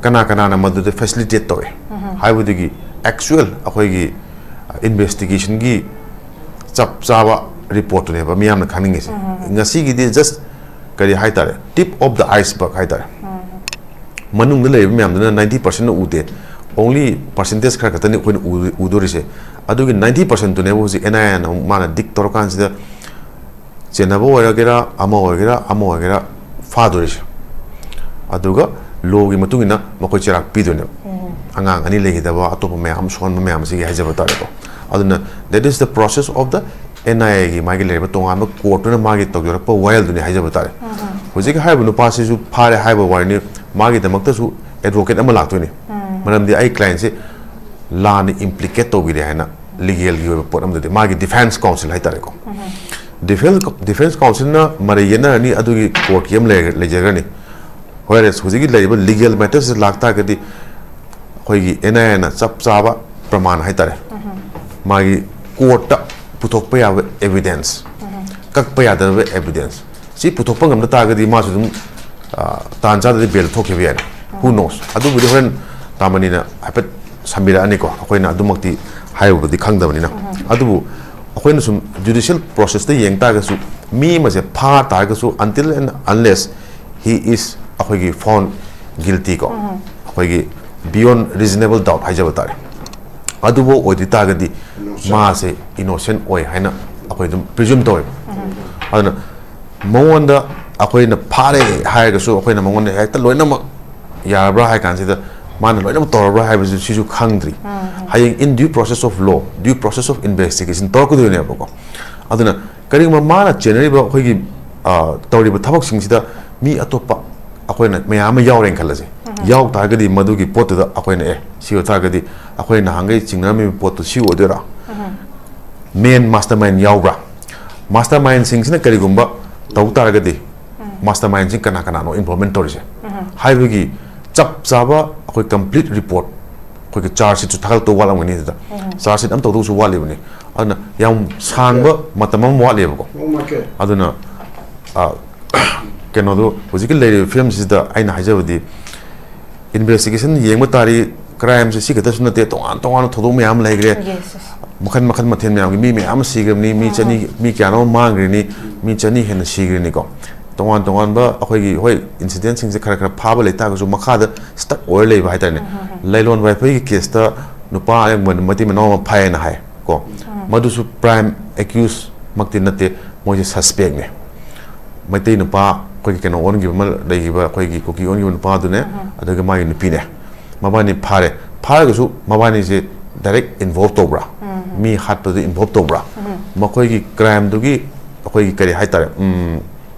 ꯀꯅꯥ ꯀꯅꯥꯅ ꯃꯗꯨꯗ ꯐꯦꯁꯤꯂꯤꯇꯦꯠ ꯇꯧꯏ? ꯎꯝ꯫ ꯍꯥꯏꯕꯗꯨꯒꯤ ꯑꯦꯛꯆꯨꯋꯦꯜ ꯑꯩꯈꯣꯏꯒꯤ ꯏꯟꯚꯦꯁꯇꯤꯒꯦꯁꯟꯒꯤ ꯆꯞ ꯆꯥꯕ ꯔꯤꯄꯣꯔꯠꯇꯨꯅꯦꯕ ꯃꯤꯌꯥꯝꯅ ꯈꯪꯅꯤꯡꯉꯤꯁꯦ꯫ ꯎꯝ꯫ ꯉꯁꯤꯒꯤꯗꯤ just ꯀꯔꯤ ꯍꯥꯏꯇꯥꯔꯦ, tip of the iceberg ꯍꯥꯏꯇꯥꯔꯦ꯫ ꯎꯝ꯫ ꯃꯅꯨꯡꯗ ꯂꯩꯔꯤꯕ ꯃꯌꯥꯝꯗꯨꯅ ninety percent ꯎꯗꯦ꯫ only percentage ꯈꯔ ꯈꯛꯇꯅꯤ ꯑꯩꯈꯣꯏꯅ ꯎ- ꯎꯗꯣꯔꯤꯁꯦ꯫ ꯑꯗꯨꯒꯤ ninety percent ꯇꯨꯅꯦꯕ ꯍꯧꯖꯤꯛ N I A ꯅ ꯑꯃꯨꯛ ꯃꯥꯅ dig ꯇꯧꯔꯀꯥꯟꯁꯤꯗ ꯆꯦꯟꯅꯕ ꯑꯣꯏꯔꯒꯦꯔꯥ, ꯑꯃ ꯑꯣꯏꯒꯦꯔꯥ, ꯑꯃ ꯑꯣꯏꯒꯦꯔꯥ, ꯐꯥꯗꯣꯔꯤꯁꯦ꯫ ꯑꯗꯨꯒ law ꯒꯤ ꯃꯇꯨꯡ ꯏꯟꯅ ꯃꯈꯣꯏ ꯆꯩꯔꯥꯛ ꯄꯤꯗꯣꯏꯅꯦꯕ꯫ ꯑꯉꯥꯡ ꯑꯅꯤ ꯂꯩꯈꯤꯗꯕ, ꯑꯇꯣꯞꯄ ꯃꯌꯥꯝ ꯑꯃ ꯁꯣꯛꯍꯟꯕ ꯃꯌꯥꯝ ꯑꯁꯤꯒꯤ ꯍꯥꯏꯖꯕ ꯇꯥꯔꯦꯀꯣ꯫ ꯑꯗꯨꯅ that is the process of the N I A ꯒꯤ ꯃꯥꯒꯤ ꯂꯩꯔꯤꯕ ꯇꯣꯉꯥꯟꯕ court ꯇꯨꯅ ꯃꯥꯒꯤ ꯇꯧꯖꯔꯛꯄ ꯋꯥꯌꯦꯜꯗꯨꯅꯤ ꯍꯥꯏꯖꯕ ꯇꯥꯔꯦ꯫ ꯍꯧꯖꯤꯛꯀꯤ ꯍꯥꯏꯔꯤꯕ ꯅꯨꯄꯥꯁꯤꯁꯨ ꯐꯥꯔꯦ ꯍꯥꯏꯕ ꯋꯥꯔꯤꯅꯤ, ꯃꯥꯒꯤꯗꯃꯛꯇꯁꯨ advocate ꯑꯃ ꯂꯥꯛꯇꯣꯏꯅꯤ꯫ ꯃꯔꯝꯗꯤ ꯑꯩ client ꯁꯦ ꯂꯥꯟꯅ implicate ꯇꯧꯕꯤꯔꯦ ꯍꯥꯏꯅ legal ꯒꯤ ꯑꯣꯏꯕ ꯄꯣꯠ ꯑꯃꯗꯗꯤ ꯃꯥꯒꯤ defence counsel ꯍꯥꯏꯇꯥꯔꯦꯀꯣ꯫ Defence, defence counsel ꯅ ꯃꯔꯩ ꯌꯦꯠꯅꯔꯅꯤ, ꯑꯗꯨꯒꯤ court ꯀꯤ ꯑꯃ ꯂꯩ- ꯂꯩꯖꯒꯅꯤ꯫ Whereas ꯍꯧꯖꯤꯛꯀꯤ ꯂꯩꯔꯤꯕ legal matter ꯁꯤꯗ ꯂꯥꯛꯇꯥꯔꯒꯗꯤ ꯑꯩꯈꯣꯏꯒꯤ N I A ꯅ ꯆꯞ ꯆꯥꯕ ꯄ꯭ꯔꯃꯥꯟ ꯍꯥꯏꯇꯥꯔꯦ, ꯃꯥꯒꯤ court ꯇ ꯄꯨꯊꯣꯛꯄ ꯌꯥꯕ evidence, ꯀꯛꯄ ꯌꯥꯗꯕ evidence ꯁꯤ ꯄꯨꯊꯣꯛꯄ ꯉꯝꯗ ꯇꯥꯔꯒꯗꯤ ꯃꯥꯁꯨ ꯑꯗꯨꯝ, ꯑ, ꯇꯥꯟ ꯆꯥꯗ꯭ꯔꯗꯤ bail ꯊꯣꯛꯈꯤꯕ ꯌꯥꯏ꯫ Who knows? ꯑꯗꯨꯕꯨꯗꯤ ꯍꯣꯔꯦꯟ ꯇꯥꯃꯅꯤꯅ ꯍꯥꯏꯐꯦꯠ ꯁꯝꯕꯤꯔꯛꯑꯅꯤꯀꯣ, ꯑꯩꯈꯣꯏꯅ ꯑꯗꯨꯃꯛꯇꯤ ꯍꯥꯏꯔꯨꯕꯗꯤ ꯈꯪꯗꯕꯅꯤꯅ꯫ ꯑꯗꯨꯕꯨ ꯑꯩꯈꯣꯏꯅ ꯁꯨꯝ judicial process ꯇ ꯌꯦꯡ ꯇꯥꯔꯒꯁꯨ, ꯃꯤ ꯑꯃꯁꯦ ꯐꯥ ꯇꯥꯔꯒꯁꯨ, until and unless he is ꯑꯩꯈꯣꯏꯒꯤ found guilty ꯀꯣ, ꯑꯩꯈꯣꯏꯒꯤ beyond reasonable doubt ꯍꯥꯏꯖꯕ ꯇꯥꯔꯦ, ꯑꯗꯨꯐꯥꯎ ꯑꯣꯏꯗ꯭ꯔꯤ ꯇꯥꯔꯒꯗꯤ ꯃꯥꯁꯦ innocent ꯑꯣꯏ ꯍꯥꯏꯅ ꯑꯩꯈꯣꯏ ꯑꯗꯨꯝ presume ꯇꯧꯋꯦꯕ꯫ ꯑꯗꯨꯅ ꯃꯉꯣꯟꯗ ꯑꯩꯈꯣꯏꯅ ꯐꯥꯔꯦ ꯍꯥꯏꯔꯒꯁꯨ ꯑꯩꯈꯣꯏꯅ ꯃꯉꯣꯟꯗ ꯍꯦꯛꯇ ꯂꯣꯏꯅꯃꯛ ꯌꯥꯔꯕ꯭ꯔꯥ ꯍꯥꯏ ꯀꯥꯟꯁꯤꯗ ꯃꯥꯅ ꯂꯣꯏꯅꯃꯛ ꯇꯧꯔꯕ꯭ꯔꯥ ꯍꯥꯏꯕꯁꯤ ꯁꯤꯁꯨ ꯈꯪꯗ꯭ꯔꯤ꯫ ꯍꯌꯦꯡ in due process of law, due process of investigation ꯇꯧꯔꯛꯀꯗꯣꯏꯅꯦꯕꯀꯣ꯫ ꯑꯗꯨꯅ ꯀꯔꯤꯒꯨꯝꯕ ꯃꯥꯅ ꯆꯦꯟꯅꯔꯤꯕ ꯑꯩꯈꯣꯏꯒꯤ, ꯑ, ꯇꯧꯔꯤꯕ ꯊꯕꯛꯁꯤꯡꯁꯤꯗ ꯃꯤ ꯑꯇꯣꯞꯄ ꯑꯩꯈꯣꯏꯅ ꯃꯌꯥꯝ ꯑꯃ ꯌꯥꯎꯔꯦꯅ ꯈꯜꯂꯁꯦ꯫ ꯌꯥꯎ ꯇꯥꯔꯒꯗꯤ ꯃꯗꯨꯒꯤ ꯄꯣꯠꯇꯨꯗ ꯑꯩꯈꯣꯏꯅ, "ꯑꯦ, ꯁꯤ ꯑꯣꯏ ꯇꯥꯔꯒꯗꯤ ꯑꯩꯈꯣꯏ ꯅꯍꯥꯟꯈꯩ ꯆꯤꯡꯅꯔꯝꯃꯤꯕ ꯄꯣꯠꯇꯨ ꯁꯤ ꯑꯣꯏꯗꯣꯏꯔꯥ?" Main mastermind ꯌꯥꯎꯕ꯭ꯔꯥ? Mastermind ꯁꯤꯡꯁꯤꯅ ꯀꯔꯤꯒꯨꯝꯕ ꯇꯧ ꯇꯥꯔꯒꯗꯤ, mastermind ꯁꯤ ꯀꯅꯥ ꯀꯅꯥꯅꯣ involvement ꯇꯧꯔꯤꯁꯦ ꯍꯥꯏꯕꯒꯤ ꯆꯞ ꯆꯥꯕ ꯑꯩꯈꯣꯏ complete report, ꯑꯩꯈꯣꯏꯒꯤ charge sheet ꯁꯨ ꯊꯥꯒꯠꯂꯛꯇꯧ ꯋꯥꯠꯂꯝꯒꯅꯤ꯫ ꯑꯗꯨꯗ charge sheet ꯑꯃ ꯇꯧꯗꯧꯁꯨ ꯋꯥꯠꯂꯤꯕꯅꯤ꯫ ꯑꯗꯨꯅ ꯌꯥꯝ ꯁꯥꯡꯕ ꯃꯇꯝ ꯑꯃ ꯋꯥꯠꯂꯤꯕꯀꯣ꯫ ꯑꯗꯨꯅ, ꯑ, ꯀꯩꯅꯣꯗꯣ, ꯍꯧꯖꯤꯛꯀꯤ ꯂꯩꯔꯤꯕ ꯐꯤꯕꯝꯁꯤꯗ ꯑꯩꯅ ꯍꯥꯏꯖꯕꯗꯤ, investigation ꯌꯦꯡꯕ ꯇꯥꯔꯤ꯫ Crime ꯁꯦ ꯁꯤ ꯈꯛꯇꯁꯨ ꯅꯠꯇꯦ, ꯇꯣꯉꯥꯟ ꯇꯣꯉꯥꯟꯕ ꯊꯧꯗꯣꯛ ꯃꯌꯥꯝ ꯂꯩꯈ꯭ꯔꯦ꯫ Yes, yes. ꯃꯈꯜ ꯃꯈꯜ ꯃꯊꯦꯜ ꯃꯌꯥꯝꯒꯤ ꯃꯤ ꯃꯌꯥꯝ ꯑꯃ ꯁꯤꯈ꯭ꯔꯕꯅꯤ, ꯃꯤ ꯆꯅꯤ, ꯃꯤ ꯀꯌꯥꯅꯣ ꯑꯃ ꯃꯥꯡꯈ꯭ꯔꯤꯅꯤ, ꯃꯤ ꯆꯅꯤ ꯍꯦꯟꯅ ꯁꯤꯈ꯭ꯔꯤꯅꯤꯀꯣ꯫ ꯇꯣꯉꯥꯟ ꯇꯣꯉꯥꯟꯕ ꯑꯩꯈꯣꯏꯒꯤ, ꯍꯣꯏ, ꯏꯟꯁꯤꯗꯦꯟꯁꯤꯡꯁꯦ ꯈꯔ ꯈꯔ ꯐꯥꯕ ꯂꯩ ꯇꯥꯔꯒꯁꯨ, ꯃꯈꯥꯗ ꯁ꯭ꯇꯛ ꯑꯣꯏꯔ ꯂꯩꯕ ꯍꯥꯏꯇꯥꯔꯦꯅꯦ꯫ ꯂꯩꯂꯣꯟ ꯋꯥꯏꯐꯩꯒꯤ ꯀꯦꯁꯇ ꯅꯨꯄꯥ ꯑꯃ, ꯃꯇꯩ ꯃꯅꯥꯎ ꯑꯃ ꯐꯥꯏꯌꯦꯅ ꯍꯥꯏ ꯀꯣ꯫ ꯃꯗꯨꯁꯨ ꯄ꯭ꯔꯥꯏꯝ ꯑꯦꯀ꯭ꯌꯨꯁ ꯃꯛꯇꯤ ꯅꯠꯇꯦ, ꯃꯣꯏꯁꯦ ꯁꯁꯄꯦꯛꯅꯦ꯫ ꯃꯩꯇꯩ ꯅꯨꯄꯥ, ꯑꯩꯈꯣꯏꯒꯤ ꯀꯩꯅꯣ ꯑꯣꯟꯈꯤꯕ ꯑꯃ ꯂꯩꯈꯤꯕ, ꯑꯩꯈꯣꯏꯒꯤ ꯀꯨꯀꯤ ꯑꯣꯟꯈꯤꯕ ꯅꯨꯄꯥꯗꯨꯅꯦ, ꯑꯗꯨꯒ ꯃꯥꯒꯤ ꯅꯨꯄꯤꯅꯦ꯫ ꯃꯕꯥꯅꯤ ꯐꯥꯔꯦ꯫ ꯐꯥꯔꯒꯁꯨ ꯃꯕꯥꯅꯤꯁꯦ ꯗꯥꯏꯔꯦꯛ ꯏꯟꯚꯣꯜꯕ ꯇꯧꯕ꯭ꯔꯥ? ꯃꯤ ꯍꯥꯠꯄꯗ ꯏꯟꯚꯣꯜꯕ ꯇꯧꯕ꯭ꯔꯥ? ꯃꯈꯣꯏꯒꯤ ꯀ꯭ꯔꯥꯏꯝꯗꯨꯒꯤ, ꯑꯩꯈꯣꯏꯒꯤ ꯀꯔꯤ ꯍꯥꯏꯇꯥꯔꯦ,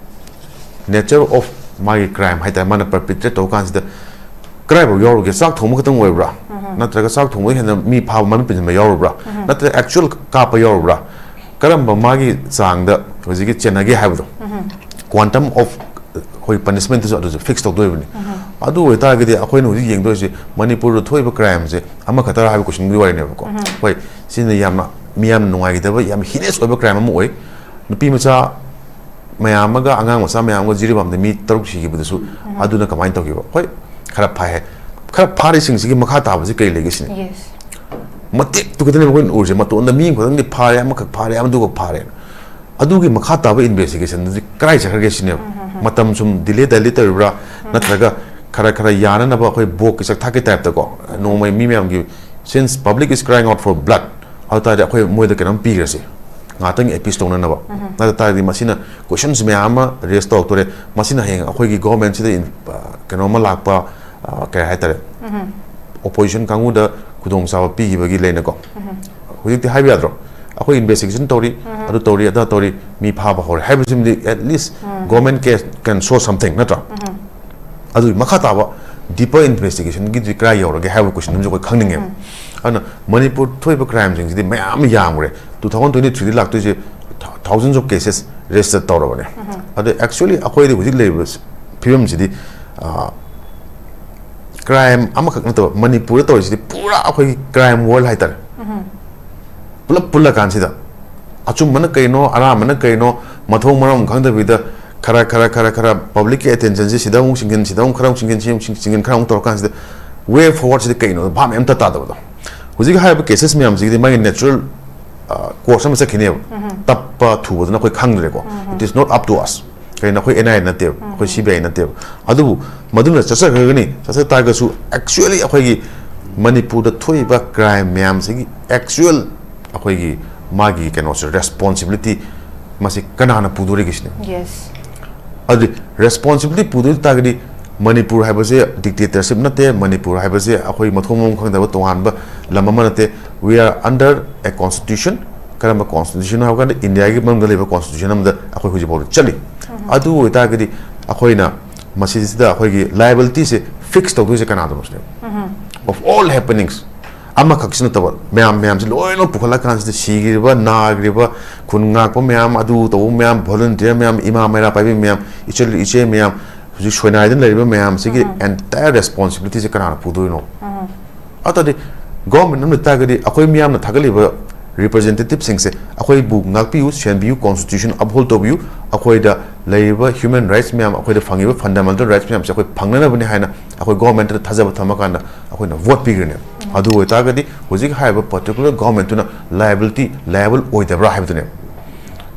ꯅꯦꯆꯔ ꯑꯣꯐ ꯃꯥꯒꯤ ꯀ꯭ꯔꯥꯏꯝ ꯍꯥꯏꯇꯥꯔꯦ, ꯃꯥꯅ ꯄꯔꯄꯤꯇ꯭ꯔꯦꯠ ꯇꯧꯕ ꯀꯥꯟꯁꯤꯗ ꯀꯗꯥꯏꯐꯥꯎ ꯌꯥꯎꯔꯒꯦ? ꯆꯥꯛ ꯊꯣꯡꯕ ꯈꯛꯇꯪ ꯑꯣꯏꯕ꯭ꯔꯥ? ꯅꯠꯇ꯭ꯔꯒ ꯆꯥꯛ ꯊꯣꯡꯕꯗ ꯍꯦꯟꯅ ꯃꯤ ꯐꯥꯕ, ꯃꯃꯤꯠ ꯄꯨꯟꯁꯤꯟꯕ ꯌꯥꯎꯔꯕ꯭ꯔꯥ? ꯅꯠꯇ꯭ꯔꯒ ꯑꯦꯛꯆꯨꯋꯦꯜ ꯀꯥꯞꯄ ꯌꯥꯎꯔꯕ꯭ꯔꯥ? ꯀꯔꯝꯕ ꯃꯥꯒꯤ ꯆꯥꯡꯗ ꯍꯧꯖꯤꯛꯀꯤ ꯆꯦꯟꯅꯒꯦ ꯍꯥꯏꯕꯗꯣ, ꯀ꯭ꯋꯥꯟꯇꯝ ꯑꯣꯐ ꯑꯩꯈꯣꯏ ꯄꯅꯤꯁꯃꯦꯟꯠꯇꯨꯁꯨ ꯑꯗꯨꯁꯨ ꯐꯤꯛꯁ ꯇꯧꯗꯣꯏꯕꯅꯤ꯫ ꯑꯗꯨ ꯑꯣꯏꯇꯥꯔꯒꯗꯤ ꯑꯩꯈꯣꯏꯅ ꯍꯧꯖꯤꯛ ꯌꯦꯡꯗꯣꯏꯁꯦ, ꯃꯅꯤꯄꯨꯔꯗ ꯊꯣꯛꯏꯕ ꯀ꯭ꯔꯥꯏꯝꯁꯦ ꯑꯃꯈꯛꯇꯔꯥ ꯍꯥꯏꯕ ꯀꯣꯏꯁꯟꯒꯤ ꯋꯥꯔꯤꯅꯦꯕꯀꯣ꯫ ꯍꯣꯏ, ꯁꯤꯅ ꯌꯥꯝꯅ ꯃꯤꯌꯥꯝꯅ ꯅꯨꯡꯉꯥꯏꯒꯗꯕ, ꯌꯥꯝ ꯍꯤꯅꯦꯁ ꯑꯣꯏꯕ ꯀ꯭ꯔꯥꯏꯝ ꯑꯃ ꯑꯣꯏ꯫ ꯅꯨꯄꯤ ꯃꯆꯥ ꯃꯌꯥꯝ ꯑꯃꯒ ꯑꯉꯥꯡ ꯃꯆꯥ ꯃꯌꯥꯝ ꯑꯃꯒ ꯖꯤꯔꯤꯕꯥꯝꯗ ꯃꯤ ꯇꯔꯨꯛ ꯁꯤꯈꯤꯕꯗꯨꯁꯨ, ꯑꯗꯨꯅ ꯀꯃꯥꯏꯅ ꯇꯧꯈꯤꯕ? ꯍꯣꯏ, ꯈꯔ ꯐꯥꯏ ꯍꯥꯏ꯫ ꯈꯔ ꯐꯥꯔꯤꯁꯤꯡꯁꯤꯒꯤ ꯃꯈꯥ ꯇꯥꯕꯁꯤ ꯀꯔꯤ ꯂꯩꯒꯦ ꯁꯤꯅꯤ꯫ ꯃꯇꯦꯛꯇꯨ ꯈꯛꯇꯅꯦ ꯑꯩꯈꯣꯏꯅ ꯎꯔꯤꯁꯦ꯫ ꯃꯇꯣꯟꯗ ꯃꯤ ꯑꯃꯈꯛꯇꯪꯗꯤ ꯐꯥꯔꯦ, ꯑꯃꯈꯛ ꯐꯥꯔꯦ, ꯑꯃꯗꯨꯈꯛ ꯐꯥꯔꯦ꯫ ꯑꯗꯨꯒꯤ ꯃꯈꯥ ꯇꯥꯕ ꯏꯟꯚꯦꯁꯇꯤꯒꯦꯁꯟꯗꯨꯗꯤ ꯀꯗꯥꯏ ꯆꯠꯈ꯭ꯔꯒꯦ ꯁꯤꯅꯦꯕ꯫ ꯃꯇꯝ ꯁꯨꯝ ꯗꯤꯂꯦ ꯗꯤꯂꯦ ꯇꯧꯔꯤꯕ꯭ꯔꯥ, ꯅꯠꯇ꯭ꯔꯒ ꯈꯔ ꯈꯔ ꯌꯥꯅꯅꯕ ꯑꯩꯈꯣꯏ ꯕꯣꯛꯀꯤ ꯆꯥꯛꯊꯥꯛꯀꯤ ꯇꯥꯏꯞꯇꯀꯣ, ꯅꯣꯡꯃꯩ ꯃꯤ ꯃꯌꯥꯝꯒꯤ, since public is crying out for blood, ꯑꯗꯨ ꯇꯥꯔꯗꯤ ꯑꯩꯈꯣꯏ ꯃꯣꯏꯗ ꯀꯩꯅꯣꯝ ꯄꯤꯈ꯭ꯔꯁꯤ, ꯉꯥꯏꯍꯥꯛꯇꯪ ꯑꯦꯄꯤꯁ ꯇꯧꯅꯅꯕ꯫ ꯅꯠꯇ ꯇꯥꯔꯗꯤ ꯃꯁꯤꯅ ꯀꯣꯏꯁꯟꯁ ꯃꯌꯥꯝ ꯑꯃ ꯔꯦꯁ ꯇꯧꯔꯛꯇꯣꯔꯦ꯫ ꯃꯁꯤꯅ ꯍꯌꯦꯡ ꯑꯩꯈꯣꯏꯒꯤ ꯒꯣꯔꯃꯦꯟꯁꯤꯗ ꯏꯟ-, ꯑ, ꯀꯩꯅꯣꯝꯃ ꯂꯥꯛꯄ, ꯑ, ꯀꯩ ꯍꯥꯏꯇꯥꯔꯦ, ꯑꯣꯄꯣꯖꯤꯁꯟ ꯀꯥꯡꯕꯨꯗ ꯈꯨꯗꯣꯡꯆꯥꯕ ꯄꯤꯈꯤꯕꯒꯤ ꯂꯩꯅꯀꯣ꯫ ꯍꯧꯖꯤꯛꯇꯤ ꯍꯥꯏꯕ ꯌꯥꯗ꯭ꯔꯣ? ꯑꯩꯈꯣꯏ ꯏꯟꯚꯦꯁꯇꯤꯒꯦꯁꯟ ꯇꯧꯔꯤ, ꯑꯗꯨ ꯇꯧꯔꯤ, ꯑꯗꯥ ꯇꯧꯔꯤ, ꯃꯤ ꯐꯥꯕ ꯍꯧꯔꯦ ꯍꯥꯏꯕꯁꯤꯃꯗꯤ at least government can, can show something, ꯅꯠꯇ꯭ꯔꯥ? ꯑꯗꯨꯒꯤ ꯃꯈꯥ ꯇꯥꯕ ꯗꯤꯄꯔ ꯏꯟꯚꯦꯁꯇꯤꯒꯦꯁꯟꯒꯤꯗꯤ ꯀꯗꯥꯏ ꯌꯧꯔꯒꯦ ꯍꯥꯏꯕ ꯀꯣꯏꯁꯟ ꯑꯃꯁꯨ ꯑꯩꯈꯣꯏ ꯈꯪꯅꯤꯡꯉꯦꯕ꯫ ꯑꯗꯨꯅ ꯃꯅꯤꯄꯨꯔ ꯊꯣꯛꯏꯕ ꯀ꯭ꯔꯥꯏꯝꯁꯤꯡꯁꯤꯗꯤ ꯃꯌꯥꯝ ꯑꯃ ꯌꯥꯝꯈ꯭ꯔꯦ꯫ Two thousand twenty three the ꯂꯥꯛꯇꯣꯏꯁꯦ, thousands of cases register ꯇꯧꯔꯕꯅꯦ꯫ ꯑꯗꯣ actually ꯑꯩꯈꯣꯏꯗꯤ ꯍꯧꯖꯤꯛ ꯂꯩꯔꯤꯕ ꯐꯤꯕꯝꯁꯤꯗꯤ, ꯑ, ꯀ꯭ꯔꯥꯏꯝ ꯑꯃꯈꯛ ꯅꯠꯇꯕ, ꯃꯅꯤꯄꯨꯔꯗ ꯇꯧꯔꯤꯁꯤꯗꯤ ꯄꯨꯔꯥ ꯑꯩꯈꯣꯏꯒꯤ ꯀ꯭ꯔꯥꯏꯝ ꯋꯥꯔꯜ ꯍꯥꯏꯇꯥꯔꯦ꯫ ꯄꯨꯂꯞ ꯄꯨꯜꯂ ꯀꯥꯟꯁꯤꯗ ꯑꯆꯨꯝꯕꯅ ꯀꯩꯅꯣ, ꯑꯔꯥꯟꯕꯅ ꯀꯩꯅꯣ, ꯃꯊꯣꯡ ꯃꯔꯝ ꯈꯪꯗꯕꯤꯗ ꯈꯔ, ꯈꯔ, ꯈꯔ, ꯈꯔ ꯄꯕ꯭ꯂꯤꯛꯀꯤ ꯑꯦꯇꯦꯟꯁꯟꯁꯤ ꯁꯤꯗ ꯑꯃꯨꯛ ꯆꯤꯡꯁꯤꯟ, ꯁꯤꯗ ꯑꯃꯨꯛ ꯈꯔ ꯑꯃꯨꯛ ꯆꯤꯡꯁꯤꯟ, ꯁꯤ ꯑꯃꯨꯛ ꯆꯤꯡꯁꯤꯟ, ꯈꯔ ꯑꯃꯨꯛ ꯇꯧꯔꯀꯥꯟꯁꯤꯗ ꯋꯦ ꯐꯣꯔꯋꯥꯔꯗꯁꯤꯗꯤ ꯀꯩꯅꯣ ꯚꯥꯞ ꯑꯝꯇ ꯇꯥꯗꯕꯗꯣ꯫ ꯍꯧꯖꯤꯛ ꯍꯥꯏꯔꯤꯕ ꯀꯦꯁꯦꯁ ꯃꯌꯥꯝꯁꯤꯒꯤꯗꯤ ꯃꯥꯒꯤ ꯅꯦꯆꯔꯦꯜ, ꯑ, ꯀꯣꯔꯁ ꯑꯃ ꯆꯠꯈꯤꯅꯦꯕ꯫ ꯇꯞꯄ ꯊꯨꯕꯗꯨꯅ ꯑꯩꯈꯣꯏ ꯈꯪꯗ꯭ꯔꯦꯀꯣ꯫ It is not up to us꯫ ꯀꯩꯅꯣ, ꯑꯩꯈꯣꯏ ꯑꯦꯟ ꯑꯥꯏ ꯑꯦ ꯅꯠꯇꯦꯕ, ꯑꯩꯈꯣꯏ ꯁꯤ ꯕꯤ ꯑꯥꯏ ꯅꯠꯇꯦꯕ꯫ ꯑꯗꯨꯕꯨ ꯃꯗꯨꯅ ꯆꯠꯆꯈ꯭ꯔꯒꯅꯤ, ꯆꯠꯆ ꯇꯥꯔꯒꯁꯨ actually ꯑꯩꯈꯣꯏꯒꯤ ꯃꯅꯤꯄꯨꯔꯗ ꯊꯣꯛꯏꯕ ꯀ꯭ꯔꯥꯏꯝ ꯃꯌꯥꯝꯁꯤꯒꯤ actual ꯑꯩꯈꯣꯏꯒꯤ ꯃꯥꯒꯤ ꯀꯩꯅꯣꯁꯦ, ꯔꯦꯁꯄꯣꯟꯁꯤꯕꯤꯂꯤꯇꯤ ꯃꯁꯤ ꯀꯅꯥꯅ ꯄꯨꯗꯣꯔꯤꯒꯦ ꯁꯤꯅꯦ꯫ ꯌꯦꯁ꯫ ꯑꯗꯨꯗꯤ ꯔꯦꯁꯄꯣꯟꯁꯤꯕꯤꯂꯤꯇꯤ ꯄꯨꯗꯣꯏ ꯇꯥꯔꯒꯗꯤ ꯃꯅꯤꯄꯨꯔ ꯍꯥꯏꯕꯁꯦ ꯗꯤꯛꯇꯦꯇꯔꯁꯤꯞ ꯅꯠꯇꯦ, ꯃꯅꯤꯄꯨꯔ ꯍꯥꯏꯕꯁꯦ ꯑꯩꯈꯣꯏ ꯃꯊꯣꯡ ꯃꯔꯝ ꯈꯪꯗꯕ ꯇꯣꯉꯥꯟꯕ ꯂꯝ ꯑꯃ ꯅꯠꯇꯦ꯫ We are under a constitution꯫ ꯀꯔꯝꯕ ꯀꯣꯟꯁꯇꯤꯇ꯭ꯌꯨꯁꯟ ꯍꯥꯏꯕ ꯀꯥꯟꯗ ꯏꯟꯗꯤꯌꯥꯒꯤ ꯃꯅꯨꯡꯗ ꯂꯩꯕ ꯀꯣꯟꯁꯇꯤꯇ꯭ꯌꯨꯁꯟ ꯑꯃꯗ ꯑꯩꯈꯣꯏ ꯍꯧꯖꯤꯛ ꯐꯥꯎꯗ ꯆꯠꯂꯤ꯫ ꯑꯗꯨ ꯑꯣꯏꯇꯥꯔꯒꯗꯤ ꯑꯩꯈꯣꯏꯅ ꯃꯁꯤꯁꯤꯗ ꯑꯩꯈꯣꯏꯒꯤ ꯂꯥꯏꯕꯤꯂꯤꯇꯤꯁꯦ ꯐꯤꯛꯁ ꯇꯧꯗꯣꯏꯁꯦ ꯀꯅꯥꯗꯅꯣ ꯁꯤꯅꯦꯕ꯫ Of all happenings, ꯑꯃꯈꯛꯁꯤ ꯅꯠꯇꯕ ꯃꯌꯥꯝ ꯃꯌꯥꯝꯁꯤ ꯂꯣꯏꯅ ꯄꯨꯈꯠꯂꯀꯥꯟꯁꯤꯗ ꯁꯤꯈ꯭ꯔꯤꯕ, ꯅꯥꯈ꯭ꯔꯤꯕ, ꯈꯨꯟ ꯉꯥꯛꯄ ꯃꯌꯥꯝ, ꯑꯗꯨ ꯇꯧꯕ ꯃꯌꯥꯝ, ꯚꯣꯂꯨꯟꯇꯤꯌꯔ ꯃꯌꯥꯝ, ꯏꯃꯥ ꯃꯩꯔꯥ ꯄꯥꯏꯕꯤ ꯃꯌꯥꯝ, ꯏꯆꯜ ꯏꯆꯦ ꯃꯌꯥꯝ, ꯍꯧꯖꯤꯛ ꯁꯣꯏꯅꯥꯏꯗꯅ ꯂꯩꯔꯤꯕ ꯃꯌꯥꯝꯁꯤꯒꯤ entire ꯔꯦꯁꯄꯣꯟꯁꯤꯕꯤꯂꯤꯇꯤꯁꯦ ꯀꯅꯥꯅ ꯄꯨꯗꯣꯏꯅꯣ? ꯑꯗꯨꯗꯤ ꯒꯣꯔꯃꯦꯟ ꯑꯃ ꯂꯩꯇꯥꯔꯒꯗꯤ ꯑꯩꯈꯣꯏ ꯃꯤꯌꯥꯝꯅ ꯊꯥꯒꯠꯂꯤꯕ ꯔꯤꯄ꯭ꯔꯖꯦꯟꯇꯦꯇꯤꯞꯁꯤꯡꯁꯦ ꯑꯩꯈꯣꯏꯕꯨ ꯉꯥꯛꯄꯤꯌꯨ, ꯁꯦꯟꯕꯤꯌꯨ, ꯀꯣꯟꯁꯇꯤꯇ꯭ꯌꯨꯁꯟ ꯑꯞꯍꯣꯜ ꯇꯧꯕꯤꯌꯨ, ꯑꯩꯈꯣꯏꯗ ꯂꯩꯔꯤꯕ ꯍ꯭ꯌꯨꯃꯦꯟ ꯔꯥꯏꯠꯁ ꯃꯌꯥꯝ, ꯑꯩꯈꯣꯏꯗ ꯐꯪꯉꯤꯕ ꯐꯟꯗꯥꯃꯦꯟꯇꯦꯜ ꯔꯥꯏꯠꯁ ꯃꯌꯥꯝꯁꯦ ꯑꯩꯈꯣꯏ ꯐꯪꯅꯅꯕꯅꯤ ꯍꯥꯏꯅ ꯑꯩꯈꯣꯏ ꯒꯣꯔꯃꯦꯟꯇꯗ ꯊꯥꯖꯕ ꯊꯝꯃꯀꯥꯟꯗ ꯑꯩꯈꯣꯏꯅ ꯚꯣꯠ ꯄꯤꯈ꯭ꯔꯅꯦꯕ꯫ ꯑꯗꯨ ꯑꯣꯏꯇꯥꯔꯒꯗꯤ ꯍꯧꯖꯤꯛ ꯍꯥꯏꯔꯤꯕ particular ꯒꯣꯔꯃꯦꯟꯇꯨꯅ ꯂꯥꯏꯕꯤꯂꯤꯇꯤ, ꯂꯥꯏꯕꯜ ꯑꯣꯏꯗꯕ꯭ꯔꯥ ꯍꯥꯏꯕꯗꯨꯅꯦꯕ꯫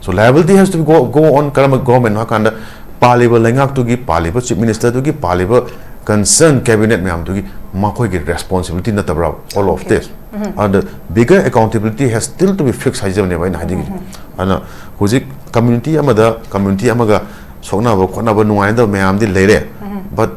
So liability has to go, go on. ꯀꯔꯝꯕ ꯒꯣꯔꯃꯦꯟꯅꯣ ꯍꯥꯏꯀꯥꯟꯗ ꯄꯥꯜꯂꯤꯕ ꯂꯩꯉꯥꯛꯇꯨꯒꯤ, ꯄꯥꯜꯂꯤꯕ ꯆꯤꯐ ꯃꯤꯅꯤꯁꯇꯔꯗꯨꯒꯤ, ꯄꯥꯜꯂꯤꯕ ꯀꯟꯁꯔꯟ ꯀꯦꯕꯤꯅꯦꯠ ꯃꯌꯥꯝꯗꯨꯒꯤ ꯃꯈꯣꯏꯒꯤ ꯔꯦꯁꯄꯣꯟꯁꯤꯕꯤꯂꯤꯇꯤ ꯅꯠꯇꯕ꯭ꯔꯥ? All of this. ꯑꯗ bigger accountability has still to be fixed ꯍꯥꯏꯖꯕꯅꯦꯕ ꯑꯩꯅ ꯍꯥꯏꯅꯤꯡꯉꯤꯁꯦ꯫ ꯑꯗꯨꯅ ꯍꯧꯖꯤꯛ ꯀꯝꯃ꯭ꯌꯨꯅꯤꯇꯤ ꯑꯃꯗ ꯀꯝꯃ꯭ꯌꯨꯅꯤꯇꯤ ꯑꯃꯒ ꯁꯣꯛꯅꯕ ꯈꯣꯠꯅꯕ ꯅꯨꯡꯉꯥꯏꯅꯗꯕ ꯃꯌꯥꯝꯗꯤ ꯂꯩꯔꯦ꯫ But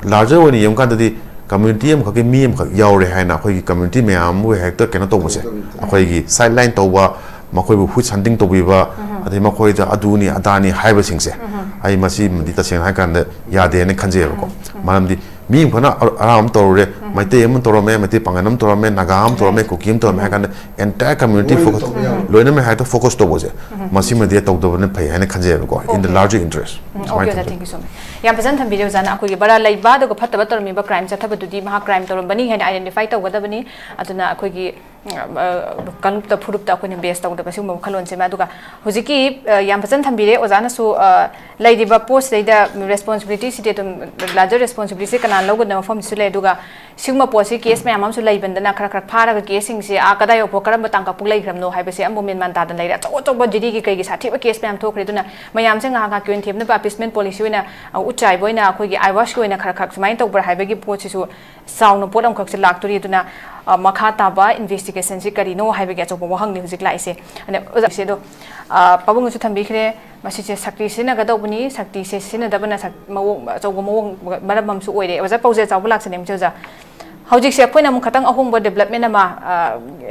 larger ꯑꯣꯏꯅ ꯌꯦꯡꯕꯀꯥꯟꯗꯗꯤ ꯀꯝꯃ꯭ꯌꯨꯅꯤꯇꯤ ꯑꯃꯈꯛꯀꯤ ꯃꯤ ꯑꯃꯈꯛ ꯌꯥꯎꯔꯦ ꯍꯥꯏꯅ ꯑꯩꯈꯣꯏꯒꯤ ꯀꯝꯃ꯭ꯌꯨꯅꯤꯇꯤ ꯃꯌꯥꯝꯕꯨ ꯍꯦꯛꯇ ꯀꯩꯅꯣ ꯇꯧꯕꯁꯦ, ꯑꯩꯈꯣꯏꯒꯤ ꯁꯥꯏꯠ ꯂꯥꯏꯟ ꯇꯧꯕ, ꯃꯈꯣꯏꯕꯨ ꯍꯨꯠ ꯍꯟꯇꯤꯡ ꯇꯧꯕꯤꯕ, ꯑꯗꯩ ꯃꯈꯣꯏꯗ ꯑꯗꯨꯅꯤ ꯑꯗꯥꯅꯤ ꯍꯥꯏꯕꯁꯤꯡꯁꯦ ꯑꯩ ꯃꯁꯤꯃꯗꯤ ꯇꯁꯦꯡꯅ ꯍꯥꯏꯀꯥꯟꯗ ꯌꯥꯗꯦꯅ ꯈꯟꯖꯩꯕꯀꯣ꯫ ꯃꯔꯝꯗꯤ ꯃꯤ ꯑꯃꯈꯛꯅ ꯑ- ꯑꯔꯥꯕ ꯑꯃ ꯇꯧꯔꯨꯔꯦ, ꯃꯩꯇꯩ ꯑꯃ ꯇꯧꯔꯝꯃꯦ, ꯃꯩꯇꯩ ꯄꯥꯡꯒꯜ ꯑꯃ ꯇꯧꯔꯝꯃꯦ, ꯅꯥꯒꯥ ꯑꯃ ꯇꯧꯔꯝꯃꯦ, ꯀꯨꯀꯤ ꯑꯃ ꯇꯧꯔꯝꯃꯦ ꯍꯥꯏ ꯀꯥꯟꯗ entire community ꯐꯣꯀꯁ, ꯂꯣꯏꯅꯃꯛ ꯍꯦꯛꯇ ꯐꯣꯀꯁ ꯇꯧꯕꯁꯦ, ꯃꯁꯤꯃꯗꯤ ꯇꯧꯗꯕꯅ ꯐꯩ ꯍꯥꯏꯅ ꯈꯟꯖꯩꯕꯀꯣ, in the larger interest. Okay ꯑꯣꯖꯥ, thank you so much. ꯌꯥꯝ ꯐꯖꯅ ꯊꯝꯕꯤꯔꯦ ꯑꯣꯖꯥꯅ꯫ ꯑꯩꯈꯣꯏꯒꯤ ꯕꯔꯥ ꯂꯩꯕ ꯑꯗꯨꯒ ꯐꯠꯇꯕ ꯇꯧꯔꯝꯃꯤꯕ ꯀ꯭ꯔꯥꯏꯝ ꯆꯠꯊꯕꯗꯨꯗꯤ ꯃꯍꯥꯛ ꯀ꯭ꯔꯥꯏꯝ ꯇꯧꯔꯝꯕꯅꯤ ꯍꯥꯏꯅ ꯑꯥꯏꯗꯦꯟꯇꯤꯐꯥꯏ ꯇꯧꯒꯗꯕꯅꯤ꯫ ꯑꯗꯨꯅ ꯑꯩꯈꯣꯏꯒꯤ ꯀꯥꯡꯂꯨꯞꯇ ꯐꯨꯔꯨꯞꯇ ꯑꯩꯈꯣꯏꯅ ꯕꯦꯁ ꯇꯧꯗꯕ ꯁꯤꯒꯨꯝꯕ ꯋꯥꯈꯜꯂꯣꯟꯁꯤꯃ꯫ ꯑꯗꯨꯒ ꯍꯧꯖꯤꯛꯀꯤ ꯌꯥꯝ ꯐꯖꯅ ꯊꯝꯕꯤꯔꯦ ꯑꯣꯖꯥꯅꯁꯨ꯫ ꯂꯩꯔꯤꯕ ꯄꯣꯠꯁꯤꯗꯩꯗ ꯔꯦꯁꯄꯣꯟꯁꯤꯕꯤꯂꯤꯇꯤꯁꯤꯗꯤ ꯑꯗꯨꯝ ꯂꯥꯔꯖꯔ ꯔꯦꯁꯄꯣꯟꯁꯤꯕꯤꯂꯤꯇꯤꯁꯤ ꯀꯅꯥꯅ ꯂꯧꯒꯗꯕ ꯃꯐꯝꯁꯤꯁꯨ ꯂꯩ꯫ ꯑꯗꯨꯒ ꯁꯤꯒꯨꯝꯕ ꯄꯣꯠꯁꯤ ꯀꯦꯁ ꯃꯌꯥꯝ ꯑꯃꯁꯨ ꯂꯩꯕꯅꯤꯅ ꯈꯔ ꯈꯔ ꯐꯥꯔꯒ ꯀꯦꯁꯁꯤꯡꯁꯦ ꯑꯥ ꯀꯗꯥꯏ ꯌꯧꯐꯥꯎ ꯀꯔꯝꯕ ꯇꯥꯡꯀꯛꯄꯨ ꯂꯩꯈ꯭ꯔꯕꯅꯣ ꯍꯥꯏꯕꯁꯦ ꯑꯃꯕꯨ ꯃꯦꯟ ꯃꯥꯟ ꯇꯥꯗꯅ ꯂꯩꯔꯦ꯫ ꯑꯆꯧ ꯑꯆꯧꯕ ꯖꯤꯗꯤꯒꯤ ꯀꯩꯒꯤ ꯁꯥꯊꯤꯕ ꯀꯦꯁ ꯃꯌꯥꯝ ꯊꯣꯛꯈ꯭ꯔꯦ꯫ ꯑꯗꯨꯅ ꯃꯌꯥꯝꯁꯦ ꯉꯥꯏꯍꯥꯛ ꯉꯥꯏꯍꯥꯛꯀꯤ ꯑꯣꯏꯅ ꯊꯦꯝꯅꯕ ꯑꯄꯤꯁꯃꯦꯟ ꯄꯣꯂꯤꯁꯤ ꯑꯣꯏꯅ, ꯑ, ꯎꯠ ꯆꯥꯏꯕ ꯑꯣꯏꯅ ꯑꯩꯈꯣꯏꯒꯤ ꯑꯥꯏꯋꯥꯁꯀꯤ ꯑꯣꯏꯅ ꯈꯔ ꯈꯔ ꯁꯨꯃꯥꯏꯅ ꯇꯧꯕ꯭ꯔꯥ ꯍꯥꯏꯕꯒꯤ ꯄꯣꯠꯁꯤꯁꯨ ꯆꯥꯎꯅ ꯄꯣꯠ ꯑꯃꯈꯛꯁꯦ ꯂꯥꯛꯇꯣꯔꯤ꯫ ꯑꯗꯨꯅ, ꯑ, ꯃꯈꯥ ꯇꯥꯕ ꯏꯟꯚꯦꯁꯇꯤꯒꯦꯁꯟꯁꯤ ꯀꯔꯤꯅꯣ ꯍꯥꯏꯕꯒꯤ ꯑꯆꯧꯕ ꯋꯥꯍꯪꯅꯤ ꯍꯧꯖꯤꯛ ꯂꯥꯛꯏꯁꯦ꯫ ꯑꯗ ꯑꯣꯖꯥꯁꯦ ꯑꯗꯣ, ꯑ, ꯄꯥꯕꯨꯡꯅꯁꯨ ꯊꯝꯕꯤꯈ꯭ꯔꯦ, ꯃꯁꯤꯁꯦ ꯁꯛꯇꯤ ꯁꯤꯖꯤꯟꯅꯒꯗꯧꯕꯅꯤ, ꯁꯛꯇꯤꯁꯦ ꯁꯤꯖꯤꯟꯅꯗꯕꯅ ꯁꯛ-, ꯃꯑꯣꯡ ꯑꯆꯧꯕ ꯃꯑꯣꯡ ꯃꯔꯝ ꯑꯃꯁꯨ ꯑꯣꯏꯔꯦ꯫ ꯑꯣꯖꯥ ꯄꯥꯎꯖꯦꯜ ꯆꯥꯎꯕ ꯂꯥꯛꯆꯅꯤꯡꯕꯁꯦ ꯑꯣꯖꯥ꯫ ꯍꯧꯖꯤꯛꯁꯦ ꯑꯩꯈꯣꯏꯅ ꯑꯃꯨꯛ ꯈꯇꯪ ꯑꯍꯣꯡꯕ ꯗꯦꯕꯂꯞꯃꯦꯟ ꯑꯃ, ꯑ,